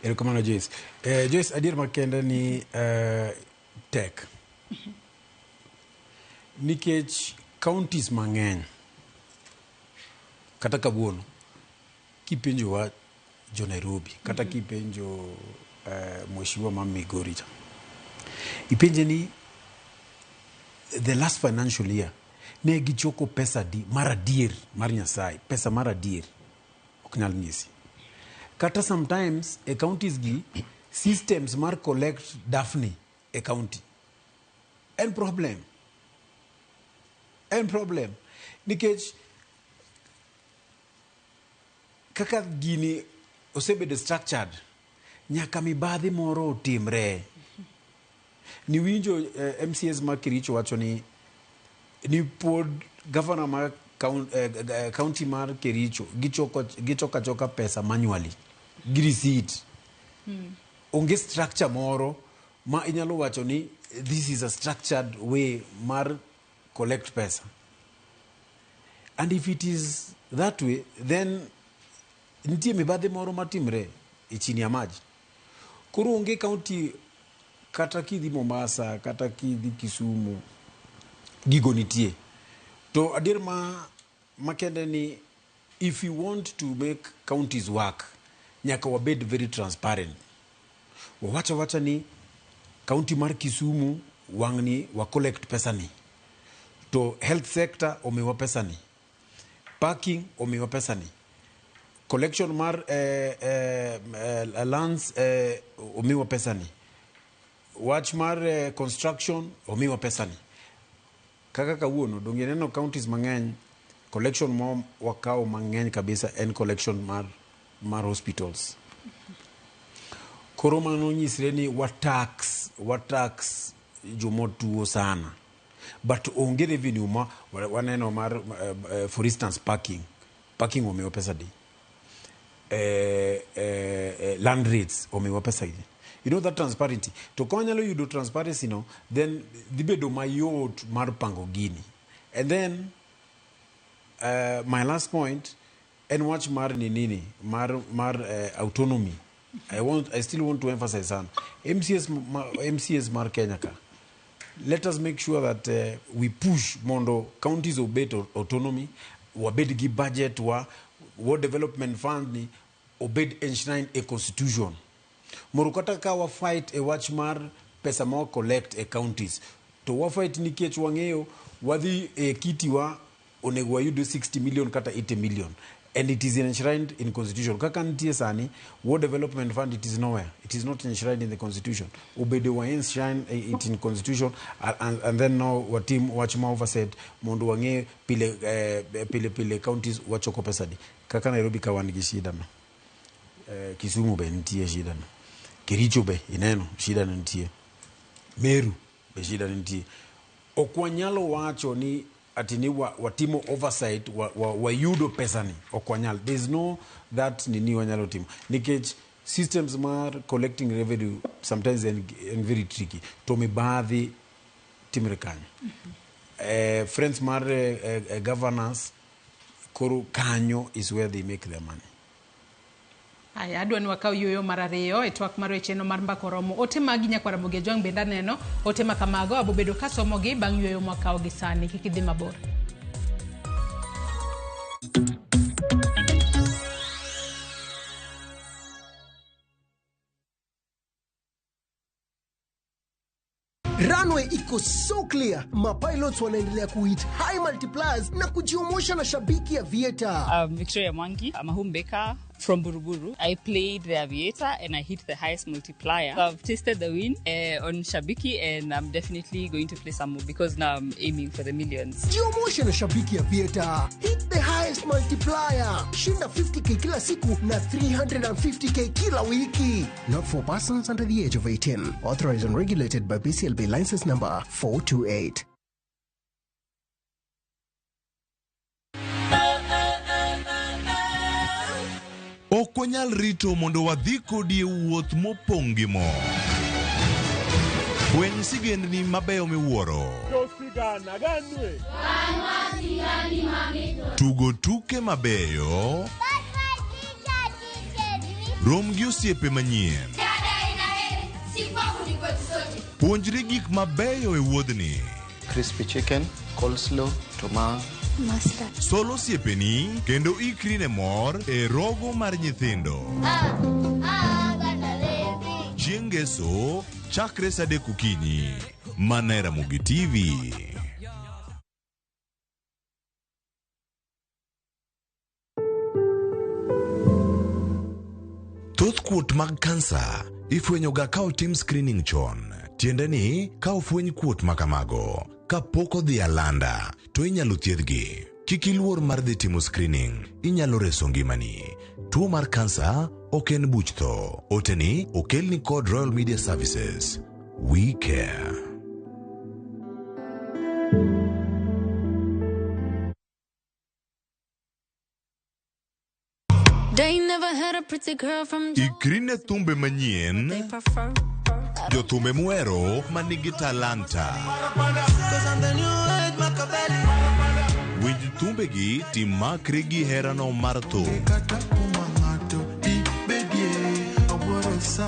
Erokamano Joyce. Joyce, adier makende ni tek. Nikech counties mang'eny kata kawuono kipenjowa jo Nairobi kata kipenjo mheshimiwa ma Migori cha, ipenje ni the last financial year ne gichoko pesa di mar adier mar Nyasaye, pesa mar adier ok nyal nyisi. Kata sometimes e counties gi systems mar collect Daphne e county en problem. En problem nikech kaka gini osebedo structured nyaka mibadhi moro otimre. Niwinjo MCAs ma Kericho wacho ni pod governor mar county mar Kericho gichoko achoka pesa manually gi receipt. Onge structure moro ma inyalo wacho ni this is a structured way mar collect pesa. And if it is that way, then nitie mibadhi moro matimre e chini ya maji. Koro onge county kata kidhi Mombasa kata kidhi Kisumu gigo nitie. To adier ma makende ni if you want to make counties work, nyaka wabed very transparent. Wawacha wacha ni county mar Kisumu wang'ni wa collect pesa ni. To health sector omiwa pesa ni. Parking omiwa pesa ni. Collection mar lands omiwa pesa ni. Wach mar construction omiwa pesa ni. Kaka kawuono donge neno counties mang'eny collection mo wakao mang'eny kabisa en collection mar hospitals. Koro mano nyisre ni wa tax jomotuo sana. But onge revenue ma waneno mar for instance parking omiwa pesa di. Land rates omiwa pesa di. You know that transparency. To ka wanyalo yudo transparency no, then dhi bedo mayot mar pango gini. And then my last point en wach mar nini mar autonomy. I still want to emphasize on MCAs mar Kenya ka. Let us make sure that we push mondo counties obed autonomy, wabed gi budget wa development fund ni obed enshrined a constitution. Moro kata ka wa fight e wach mar pesa ma collect e counties to wa fight nikech wang'eyo wadhi e kiti wa onego wayud 60 million kata 80 million, and it is enshrined in constitution. Kaka nitie sani, Ward Development Fund, it is nowhere, it is not enshrined in the constitution. Obedo wa enshrine it in constitution and then now watim wach ma oversight mondo wang'e pile pile pile counties wachoko pesa di. Kaka Nairobi ka wan gi shida no, Kisumu be nitie shida no, Kericho be ineno shida no nitie, Meru be shida nitie. Ok wanyalo wacho ni ati ni watimo oversight wayudo pesa ni, ok wanyal. There is no that nini wanyalo timo, nikech systems mar collecting revenue sometimes en very tricky, to mibadhi timre kanyo. Friends mar governors koro kanyo is where they make their money. Aya, adwa ni wakaw yueyo mar ariyo e twak mar weche no mar mbaka oromo. Ote magi nyakwar Ramogi Ajwang' bende aneno ote ma kamago abobedo kasomogi bang' yueyo mwakawo gi sani. Kik idhi mabor. Runway iko so clear, mapilots wanaendelea kuhit high multipliers na kujiomosha na Shabiki Aviator. I'm Victoria Mwangi. I'm a home baker from Buruburu. I played the Aviator and I hit the highest multiplier. I've tasted the win on Shabiki and I'm definitely going to play some more because now I'm aiming for the millions. Jiomoshe na Shabiki Aviator. Hit the highest multiplier. Shinda 50K kila siku na 350K kila wiki. Not for persons under the age of 18. Authorized and regulated by BCLB license number 428. Ok wanyal rito mondo wadhi kodi e wuoth mopong' gi mor. Fweny sigendni mabeyo miwuoro. Tugo tuke mabeyo. Rom gi osiepe manyien. Puonjri gik mabeyo e wuodhni. Crispy chicken, coleslaw, tomato. Mustard. Sol osiepeni kendo ikri ne mor e rogo mar nyithindo. Chieng' ngeso chakre sa 3 okinyi. Mana e Ramogi TV. Thoth kuot mag kansa ifwenyoga ka otim screening chon. Tiende ni ka ofweny kuot makamago kapok odhi alanda to inyalo thiedhgi. Kik iluor mar dhi timo screening, inyalo reso ngimani. Tuo mar kansa ok en buch tho. Oteni okelni kod Royal Media Services. We care. They never had a pretty girl from Ikri ne thumbe manyien, they prefer. Jothumbe muhero manigi talanta. Winj thumbegi timakri gi herano mar thum.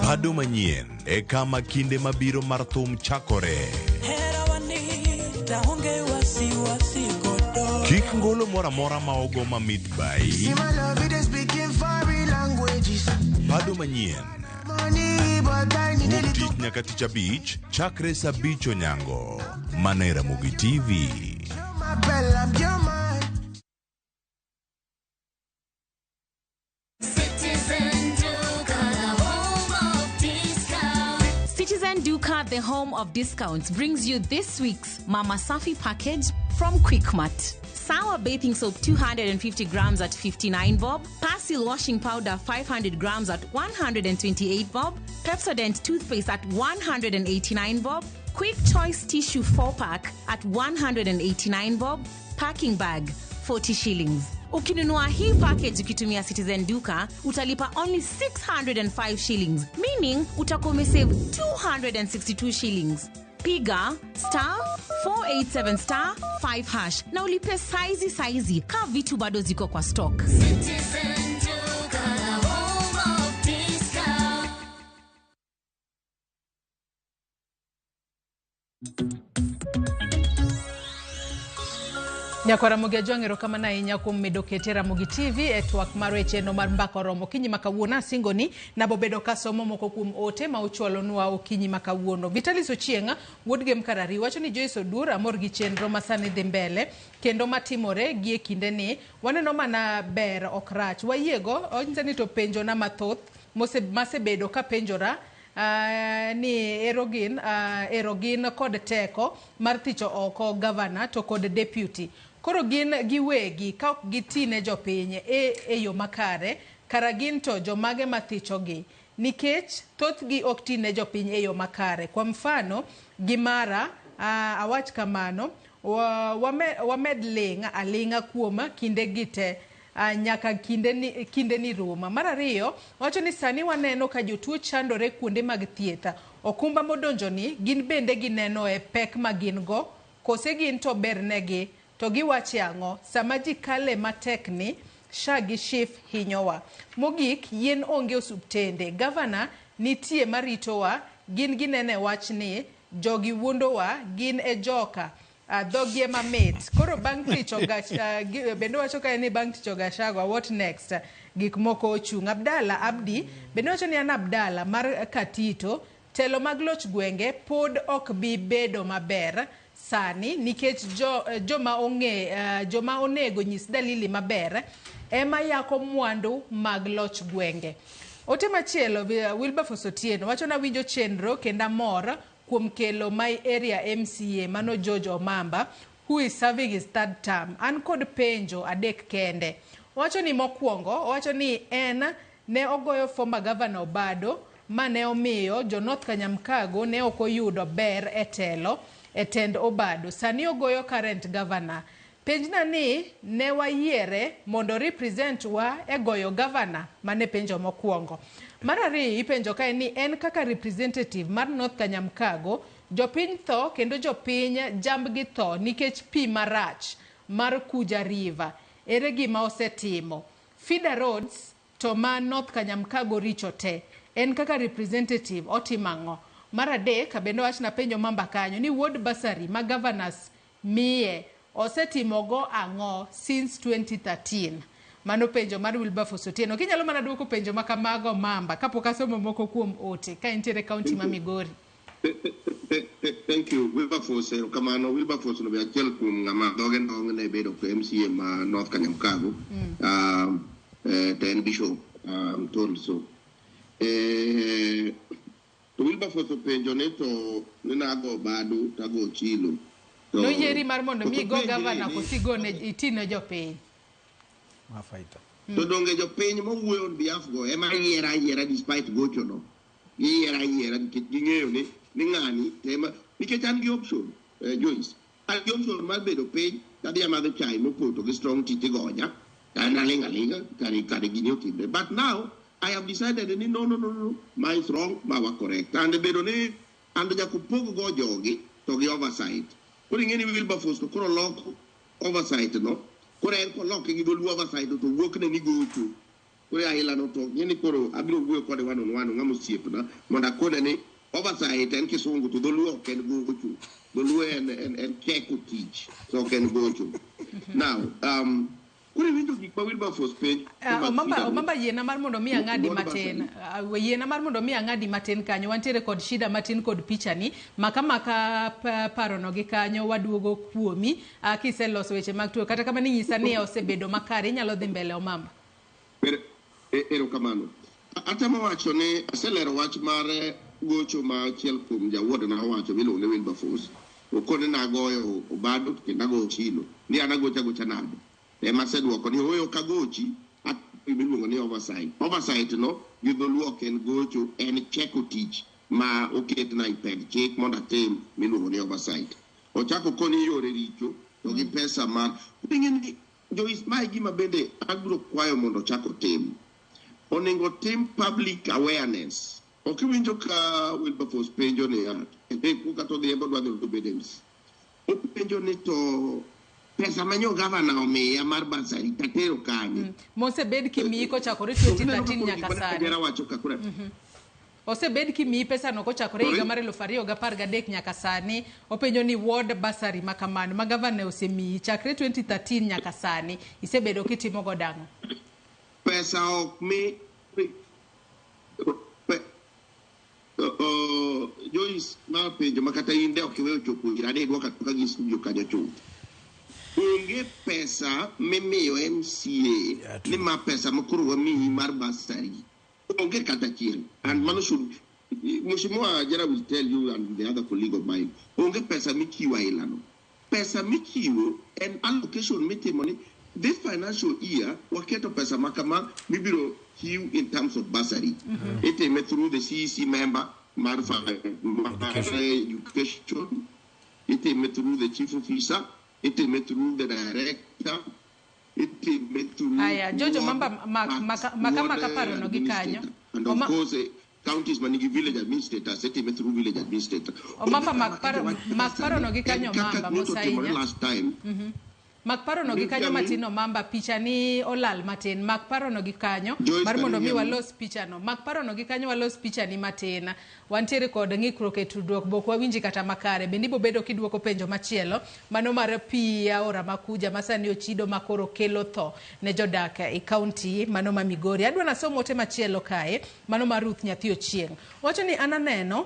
Pado manyien e kama kinde mabiro mar thum chakore. Kik ngolo moro amora ma ogo mamit bai. Pado manyien. Wuok tich nyaka tich abich chakre sa 5 onyango. Mana e Ramogi TV. Citizen Duka, the home of discounts. Citizen Duka, the home of discounts, brings you this week's Mama Safi package from Quickmart. Sour bathing soap 250 grams at 59 bob, Persil washing powder 500 grams at 128 bob, Pepsodent toothpaste at 189 bob, Quick Choice tissue 4-pack at 189 bob, packing bag 40 shillings. Ukinunua hii package ukitumia Citizen Duka, utalipa only 605 shillings, meaning utakuwa umesave 262 shillings. Piga star 487 star 5 hash na ulipe saizi saizi ka vitu bado ziko kwa stock. Citizen Duka, the home of discount. Nyakwar Ramogi Ajwang', erokamano ahinya kuom medo kete Ramogi TV e twak mar chenro mar Mbaka Oromo okinyi ma kawuono. Asingo ni nabobedo kasomo moko kuom ote ma uchwalonwa okinyi ma kawuono. Vitalis Ochieng' wuod Gem Karari wacho ni Joyce Odur amor gi chenro ma sani dhi mbele kendo matimore gi e kinde ni waneno mana ber ok rach. Wayiego onyiso ni to penjona mathoth masebedo kapenjora ni ero gin kod teko mar thicho oko gavana to kod deputy. Koro gin giwegi ka ok giti ne jopiny e yo makare, kara gin to jomage mathichogi? Nikech thothgi ok ti ne jopiny e yo makare. Kwa mfano, gimara awach kamano, wamed ling' aling'a kuom kinde gi te. Nyaka kinde ni ruma. Mar ariyo, wacho ni sani waneno ka jotuo chandore kuonde mag thieth. Okumba modonjoni gin bende gineno e pek ma gin go, kose gin to bernegi, to giwache ang'o? Sama ji kale matek ni, SHA gi SHIF hinyowa. Mogik, yien onge osuptende. Gavana nitie maritowa, gin ginene wach ni jogi wuondowa, gin e joka. Dhogi ema mit. Koro bang' thicho bende wacho kae ni bang' thicho Gachagua, what next? Gik moko ochung'. Abdalla Abdi bende wacho ni an Abdalla mar Katito, telo mag loch gwenge pod ok bi bedo maber sani nikech joma onego nyis dalili maber ema yako mwandu mag loch gwenge. Ote machielo, Wilberforce Otieno wacho na winjo chenro kendo amor kuom kelo my area MCA mano George Omamba who is serving his third term. An kod penjo adek kende. Owacho ni mokwongo, owacho ni en ne ogoyo former governor Obado ma ne omiyo jo North Kanyamkago ne ok oyudo ber e telo e tend Obado. Sani ogoyo current governor. Penjna ni ne wayiere mondo represent wa e goyo governor, mane penjo mokwongo. Mar ariyo ipenjo kae ni en kaka representative mar North Kanyamkago, jopiny tho kendo jopiny jambgi tho nikech pi marach mar Kuja River. Ere gima osetimo? Feeder roads to ma North Kanyamkago richo te. En kaka representative otimo ang'o? Mar adek bende wachna penjo mamba kanyo ni ward bursary ma governors miye osetimogo ang'o since 2013? Mano penjo mar Wilberforce Otieno. Kinyalo mana duoko penjo ma kamago mamba kapok asomo moko kuom ote ka intiere kaunti ma Migori. Thank you Wilberforce, erokamano. Wilberforce no be achiel kuom ng'ama dhoge ndong' ne bedo MCA ma North Kanyamkago. To en bishop, I'm told so. To Wilberforce openjo ni to ni nago Obado tago Ochilo. Noyieri mar mondo mi igo gavana koso igone itine jopiny? Ma fighter. To donge jopiny mowuoyo on behalf go ema yiera ayiera despite gocho no. Giyiera ayiera nikech ging'eyo ni ng'ani tema nikech an gi option, Joyce. An gi option mar bedo piny tadhi amadho chai mopoto gi strong tea tigonya. An aling' aling'a kare gini otimre. But now I have decided ni no, no, no, no, ma is wrong, ma wa correct. And bedo ni and nyaka pog go jogi to gi oversight. Koro ing'e ni Wilberforce to koro loko oversight no. Koro en koloke gi dholuo oversight to wuok ne ni gocho. Koro aila no to ng'e ni koro abiro wuoyo kode one on one ng'ama osiepna mondo akone ni oversight en kisungu to dholuo ok en gocho. Dholuo en cheko tich, so ok en gocho. Now, koro iwinjo gik ma Wilberforce penjo. Omamba yiena mar mondo mi ang'adi matin. Yiena mar mondo mi ang'adi matin kanyo. Wantiere kod shida matin kod pichani. Maka parono gi kanyo waduogo kuomi. Kiseloso weche mag tuo. Kata kamano inyisa ni osebedo makare. Inyalo dhi mbele Omamba. Erokamano. Atemo wacho ni aselero wach mar gocho ma achiel kuom jawuodna owacho miluongo ni Wilberforce. Okone nagoyo Obado kendo agoyo Ochilo. Ni an agocho agocha nade? Ema aseduoko ni ooyo ok agochi, miluongo ni oversight. Oversight no gi dholuo ok en gocho, en cheko tich ma oketna e pend chik mondo atim miluongo ni oversight. Ochako koni yore richo to gi pesa mar ing'e ni Joyce, mae gima bende abiro kwayo mondo ochak otim. Onego tim public awareness. Ok iwinjo ka Wilberforce penjo niya, kata odhi embo dwa dhi obed MC. Openjo ni to pesa ma nyo gavana omiya mar bursary tatero kanye? Mosebed kimiyi kochakore 2013 nyaka sani. Osebed kimiyi pesano kochakore higa mar 2013 nyaka sani. Openjo ni ward bursary ma kamano ma gavana osemiyi chakre 2013 nyaka sani isebedo kitimo godo ang'o? Pesa ok mi Joyce, ma penjo ma kata in de ok iweyo chopo ira ne idwoka aduoka gi studio kanyo chuth. Onge pesa mimiyo MCA ni ma pesa ma koro wamiyi mar bursary. Onge kata achiel. And mano should Mheshimiwa Jara will tell you and the other colleague of mine. Onge pesa michiwo aila no. Pesa michiwo en allocation mitimo ni this financial year waketo pesa ma kama mibiro chiw in terms of bursary. Itime through the CEC member mar education. Itime through the chief officer. Itime through the director. Itime through Aya, Jojo ward Mamba maka ward, maka paro no gi kanyo. administrator. And of course, counties manigi village administrators, itime through village administrator. Omamba mak paro no gi kanyo Mamba Nyocha otimore mosainya. last time. Mak paro no gi kanyo matin Omamba, picha ni olal matin. Mak paro no gi kanyo Joyce, mar can mondo you mi hear me? walos picha no. Mak paro no gi kanyo walos picha ni matin. Wantiere kod ng'ikruok e tudruok, bok wawinji kata makare. Bende ibo bedo kiduoko penjo machielo mano mar pi aora Makuja ma sani ochido ma koro kelo tho ne jodak e kaunti mano ma Migori. Adwa nasom ote machielo kae mano mar Ruth Nyathi Ochieng. Wacho ni an aneno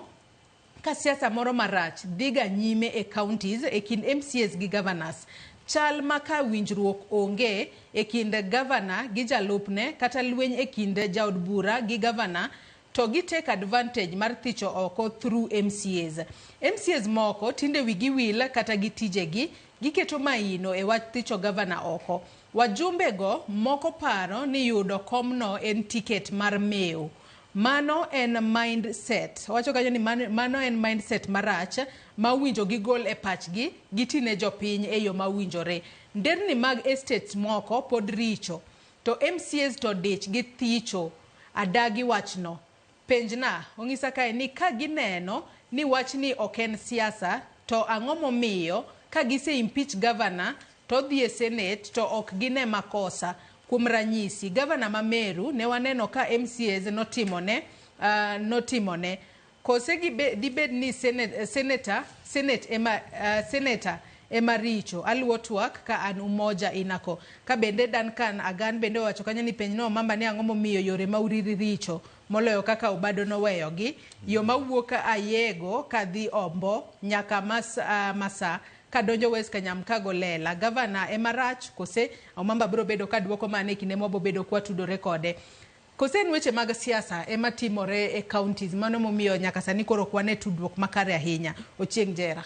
ka siasa moro marach dhiga nyime e counties e kind MCAs gi governors. Chal ma ka winjruok onge e kind governor gi jalupne kata lweny e kind jaod bura gi governor to gi take advantage mar thicho oko through MCAs. MCAs moko tinde wigi wil kata gi tijegi giketo maino e wach thicho governor oko. Wajumbe go moko paro ni yudo komno en tiket mar mewo. Mano en mindset. Owacho kanyo ni mano en mindset marach ma owinjo gigol e pachgi gitine jopiny e yo mowinjore. Nderni mag estates moko pod richo to MCAs to dich gi thicho adagi wachno. Penjna, ong'isa kae ni ka gineno ni wachni ok en siasa to ang'o momiyo ka gise impeach governor to odhi e senate to ok gine makosa. Kuom ranyisi, gavana ma Meru ne waneno ka MCAs notimone. Kose dibed ni senator ema richo. Aluwo twak ka an Umoja Inako. Ka bende Duncan Agan bende owacho kanyo ni penj no Mamba ni ang'o momiyo yore ma Uriri richo moloyo kaka Obado noweyogi. Yo mawuok Ayego kadhi Ombo nyaka Masa kadonjo West Kanyamkago Lela. Gavana ema rach kose Omamba biro bedo ka duoko mane e kinde mwabo bedo kwa tudore kode. Kose en weche mag siasa ema timore e counties mano momiyo nyaka sani koro ok wane tudruok makare ahinya. Ochieng' Jera.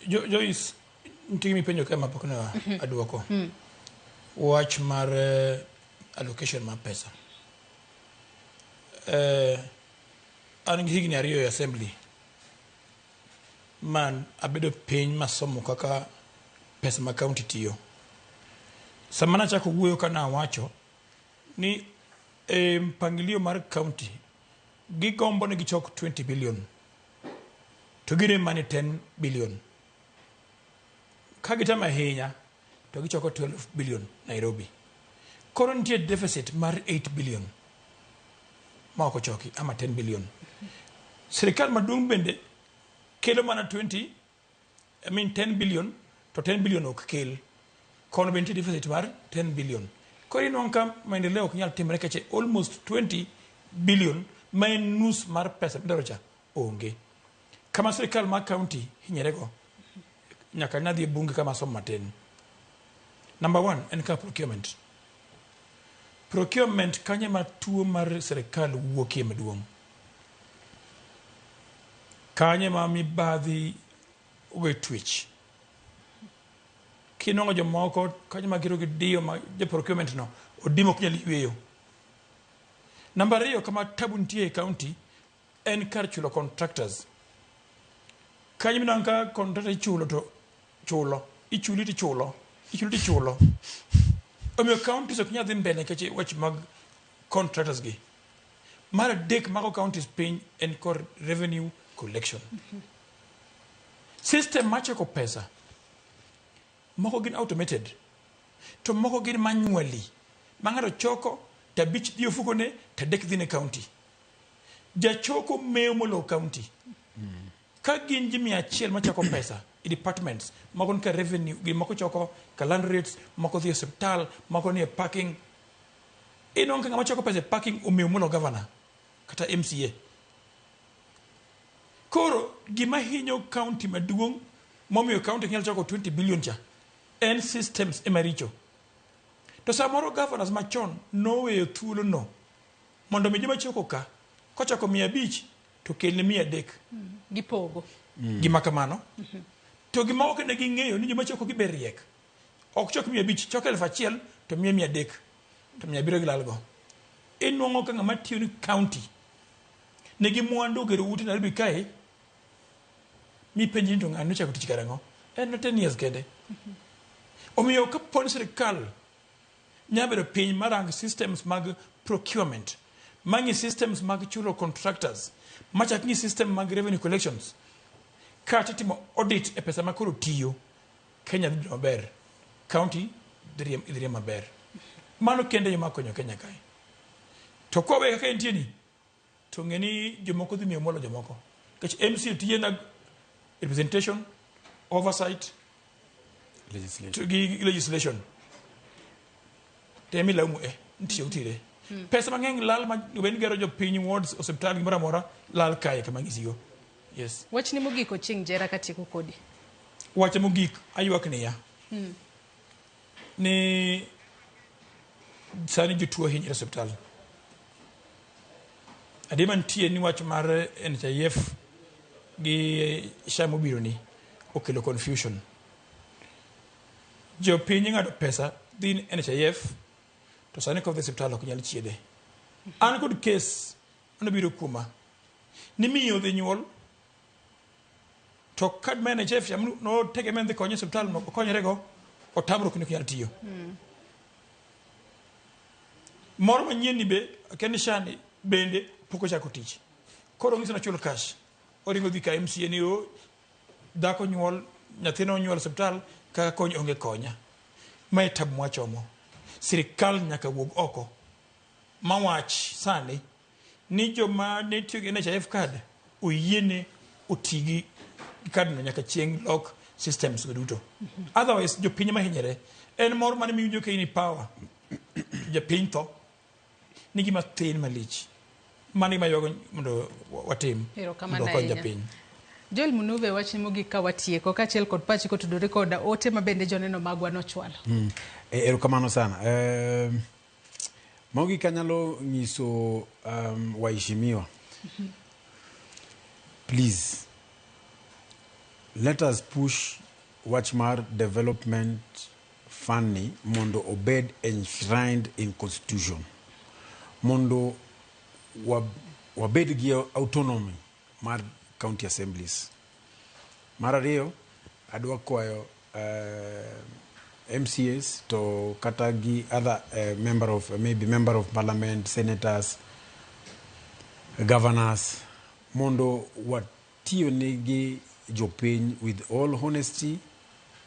Joyce, nitie gima ipenjo kae mapok ne aduoko. Wach mar allocation mar pesa. An gi higni 2 e assembly man abedo piny masomo kaka pesa ma county tiyo. Sama nachako wuoyo ka nawacho ni e mpangilio mar county gigombo ni gichok 20 billion to girem mana 10 billion. Ka gitemo ahinya to gichoko 12 billion Nairobi. Koro nitie deficit mar 8 billion ma ok ochoki ama 10 billion. Sirikal maduong' bende kelo mana 10 billion to 10 billion ok kel. Kono bende nitie deficit mar 10 billion. Koro inwang'o ka maendeleo ok nyal timre nikech almost 20 billion ma en nus mar pesa midwaro cha onge. Kama sirikal mar county hinyore go nyaka nadhi e bunge kama asomo matin. Number 1 en ka procurement. Procurement kanyo ema tuo mar sirikal wuokie maduong'. Kanyo ema mibadhi ogoye twech. Kinwang'o jomoko kanyo ma giro gidiyo ma jo procurement no odimo ok nyal yweyo. Namba 2 kama tabu nitie e county en kar chulo contractors. Kanyo minwang'o ka contractor ichulo to chulo, ichuli to ichulo, ichuli to ichulo. Omiyo counties ok nyal dhi mbele nikech wach mag contractors gi. Mar adek mago counties piny en kor revenue collection. System mar choko pesa moko gin automated to moko gin manually. Ma ng'ato choko to 5 dhi ofukone to 3 dhi ne county. Jachoko mewo moloyo county. Ka gin ji 100 machoko pesa e departments, moko ni ka revenue, gi moko choko ka land rates, moko dhi e osiptal, moko ni e parking. Inwang'o ka ng'ama choko pesa e parking omewo moloyo governor kata MCA. Koro gima hinyo county maduong' momiyo county ok nyal choko 20 billion cha en systems ema richo. To samoro governors machon noweyo thuolo no mondo mi joma choko ka kochoko 500 to kelne 300. Gipogo. Gima kamano. To gima ok ne ging'eyo ni joma choko gi be riek. Ok chok 500, chok 1000 to miye 300 to 700 gilalgo. Inwang'o ka ng'ama tiyo ni county nigi mwandu ogero ute Nairobi kae mipenji ni to ng'ani nochako tich karang'o? En 10 years kende. Omiyo kapo ni sirikal nyalo bedo piny marang systems mag procurement, mang'i systems mag chulo contractors, machak ng'i system mag revenue collections, kata timo audit e pesa ma koro tiyo, Kenya dhi bedo maber, county dhi riemb maber. Mano kende yo mar konyo Kenya kae. To kwawe kaka entie ni, to ng'e ni jomoko dhi miyo molo jomoko. Nikech MCA tije na representation, oversight, Legislation. to gi legislation. To ema ilaumu e, nitie utire. Pesa mang'eny lal ma wen gero jopiny wards, osiptal gimoro amora lal kae kama ng'isigo. Yes. Wachni mogik Ochieng' Njera katieko kodi. Wacha mogik aywak niya ni sani jotuo hinyre e osiptal. Adier mantie ni wach mar NHIF gi SHA mobiro ni okelo confusion. Jopiny ng'ado pesa dhi NHIF to sani kodhi e osiptal ok nyal chiedhe. An kod kes manobiro kuoma ni miyo dhi nyuol to kad mar NHIF cha notegemea dhi konye e osiptal no okonyrego otamruok ni ok nyal tiyo. Moro manyien ni be akia ni SHA ni bende pok ochako tich. Koro ong'ise nochul cash. Oringo dhi ka MCA ni o dhako nyuol nyathina onyuol e osiptal kaka kony onge konya. Mae tabu mwachomo. Sirikal nyaka wuog oko mawach sani ni joma ne tiyo gi NHIF card oyiene oti gi card no nyaka chieng' lok systems go duto. Otherwise jopiny ema hinyore. En mor mane miwinjo ka in i power japiny tho ni gima thin malich. Mano ema ywago mondo watim Erokamano mondo wakony ahinya. japiny. Joel Munuve, wachni mogik ka watieko kaachiel kod pachi kotudore kod ote ma bende joneno magwa nochwalo. Erokamano sana. Mogik anyalo nyiso waheshimiwa. Please, let us push wach mar development fund ni mondo obed enshrined in constitution. Mondo wabed gi autonomy mar county assemblies. Mar ariyo, adwa kwayo MCAs to kata gi other member of maybe member of parliament, senators, governors mondo watiyo nigi jopiny with all honesty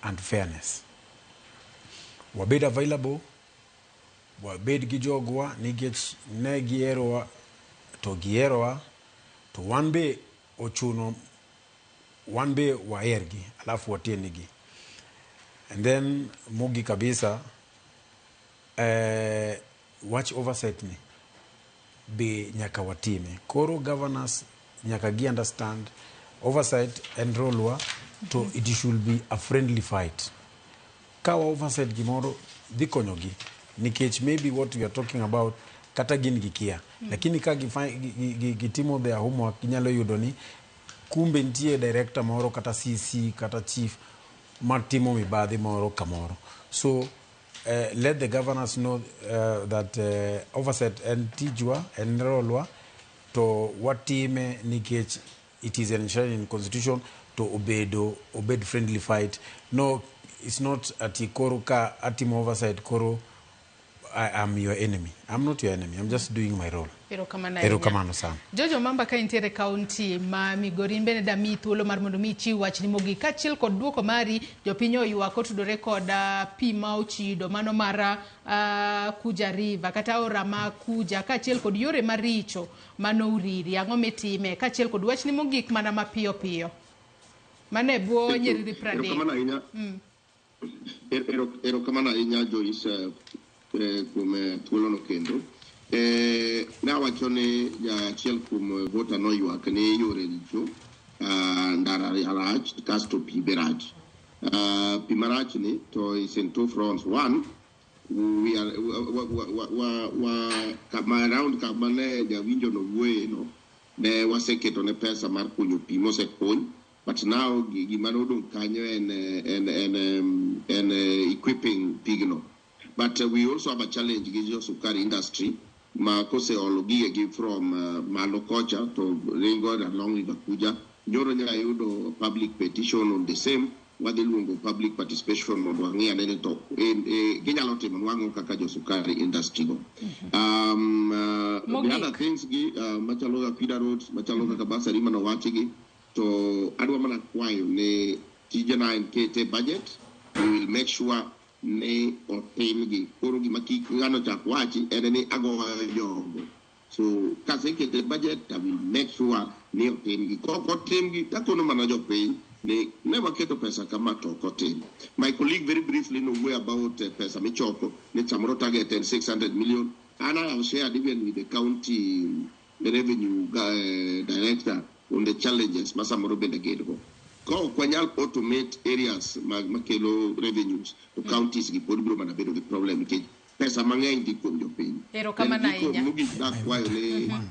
and fairness. Wabed available, wabed gi jogwa nikech ne giherowa to giherowa to wan be ochuno wan be wahergi alafu watienigi. And then mogik kabisa wach oversight ni be nyaka watime. Koro governors nyaka gi understand oversight en role wa to it should be a friendly fight. Ka wa oversight gimoro dhi konyogi nikech maybe what we are talking about kata gin gikia. Lakini ka gitimo their homework ginyalo yudo ni kumbe nitie director moro kata CC kata chief matimo mibadhi moro kamoro. So let the governors know that oversight en tijwa, en role wa, to watime nikech it is enshrined in constitution to obedo obed friendly fight. No, it's not ati koro ka atimo oversight koro I am your enemy. I'm not your enemy. I'm just doing my role. Erokamano ahinya. Erokamano sana. Jojo Mamba, ka intiere kaunti ma Migori, in bende damiyi thuolo mar mondo mi ichiw wachni mogik kaachiel kod duoko mari. Jopiny oywak kotudore kod pi ma ochido mano mar Kuja River kata aora ma Kuja, kaachiel kod yore maricho mano uriri. Ang'o mitime? Kaachiel kod wachni mogik mana mapiyo piyo mano e bwo nyiriri 30. Erokamano ahinya. Erokamano ahinya, Joyce, kuom thuolono kendo. Nawacho ni achiel kuom voter noywak ni yore richo, ndara rach, kasto pi be rach. Pi marach ni to is in two fronts. One, we are wa kama around kama ne jawinjo no wuoye no, ne waseketo ne pesa mar kunyo pi mosekuny, but now gima nodong' kanyo en equipping pigno. But we also have a challenge gi jo sukari industry ma koseolo gigegi from malo kocha to ringo along River Kuja. Nyoro nya yudo public petition on the same. Wadhi luongo public participation mondo wang'i ane ni to ginyalo timo nwang'o kaka jo sukari industry go. The Mogik. other things gi machalo kaka feeder roads, machalo kaka bursary manowachi gi, to adwa mana kwayo ni tijena en kete budget, we will make sure ni otimgi. Koro gima kik ng'ano chak wachi en ni agoyo jogo. So kasekete budget, I will make sure ni otimgi. Kok otimgi, takono mana jopiny ni ne waketo pesa kama to ok otim. My colleague very briefly nowuoyo about pesa michoko ni samoro target en 600 million. And I have shared even with the county revenue director on the challenges ma samoro bende gin go. Ka ok wanyal automate areas mag makelo revenues to counties gi pod biro mana bedo gi problem nikech pesa mang'eny dhi kuom jopiny. Erokamano Then giko ahinya.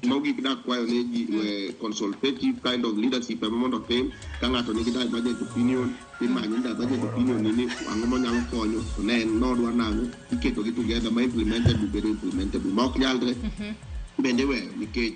Mogik dakwayo ne ji consultative kind of leadership ema mondo otim. Ka ng'ato nigi divergent opinion, imanyo divergent opinion ni ang'o monyalo konyo, to ne en nodwa nang'o, iketogi together ma implementable bedo implementable, ma ok nyalre bende weyo nikech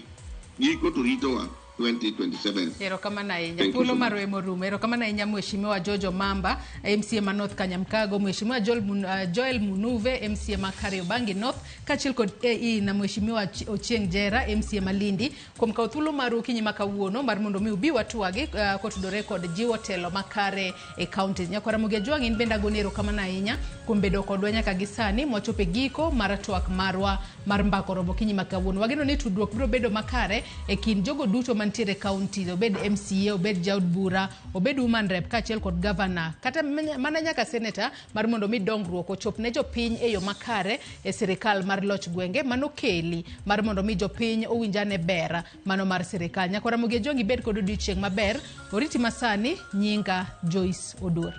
giko to ritowa 2027. Erokamano ahinya. Thank you Thuolo so much. marwa emorumo. Erokamano ahinya, Mheshimiwa Jojo Mamba, MCA ma North Kanyamkago, Mheshimiwa Joel Munuve, MCA ma Kariobangi North, kaachiel kod AE na Mheshimiwa Ochieng Jera, MCA ma Lindi, kuom kawo thuolo maru okinyi ma kawuono mar mondo mi ubi watwagi kotudore kod jiwo telo makare e counties. Nyakwara Ramogi Ajwang', in bende agoni erokamano ahinya kuom bedo kodwa nyaka gi sani mwachopo e giko mar twak marwa mar mbaka oromo okinyi ma kawuono. Wageno ni tudruok biro bedo makare e kind jogo duto mantiere e counties, obed MCA, obed jaod bura, obed woman rep, kaachiel kod governor, kata mana nyaka senator, mar mondo mi dongruok ochop ne jopiny e yo makare e sirikal mar loch gwenge mano keli mar mondo mi jopiny owinj ane ber mano mar sirikal. Nyakwara Ramogi Ajwang', ibed kod odiochieng' maber. Oriti masani, nyinga Joyce Oduor.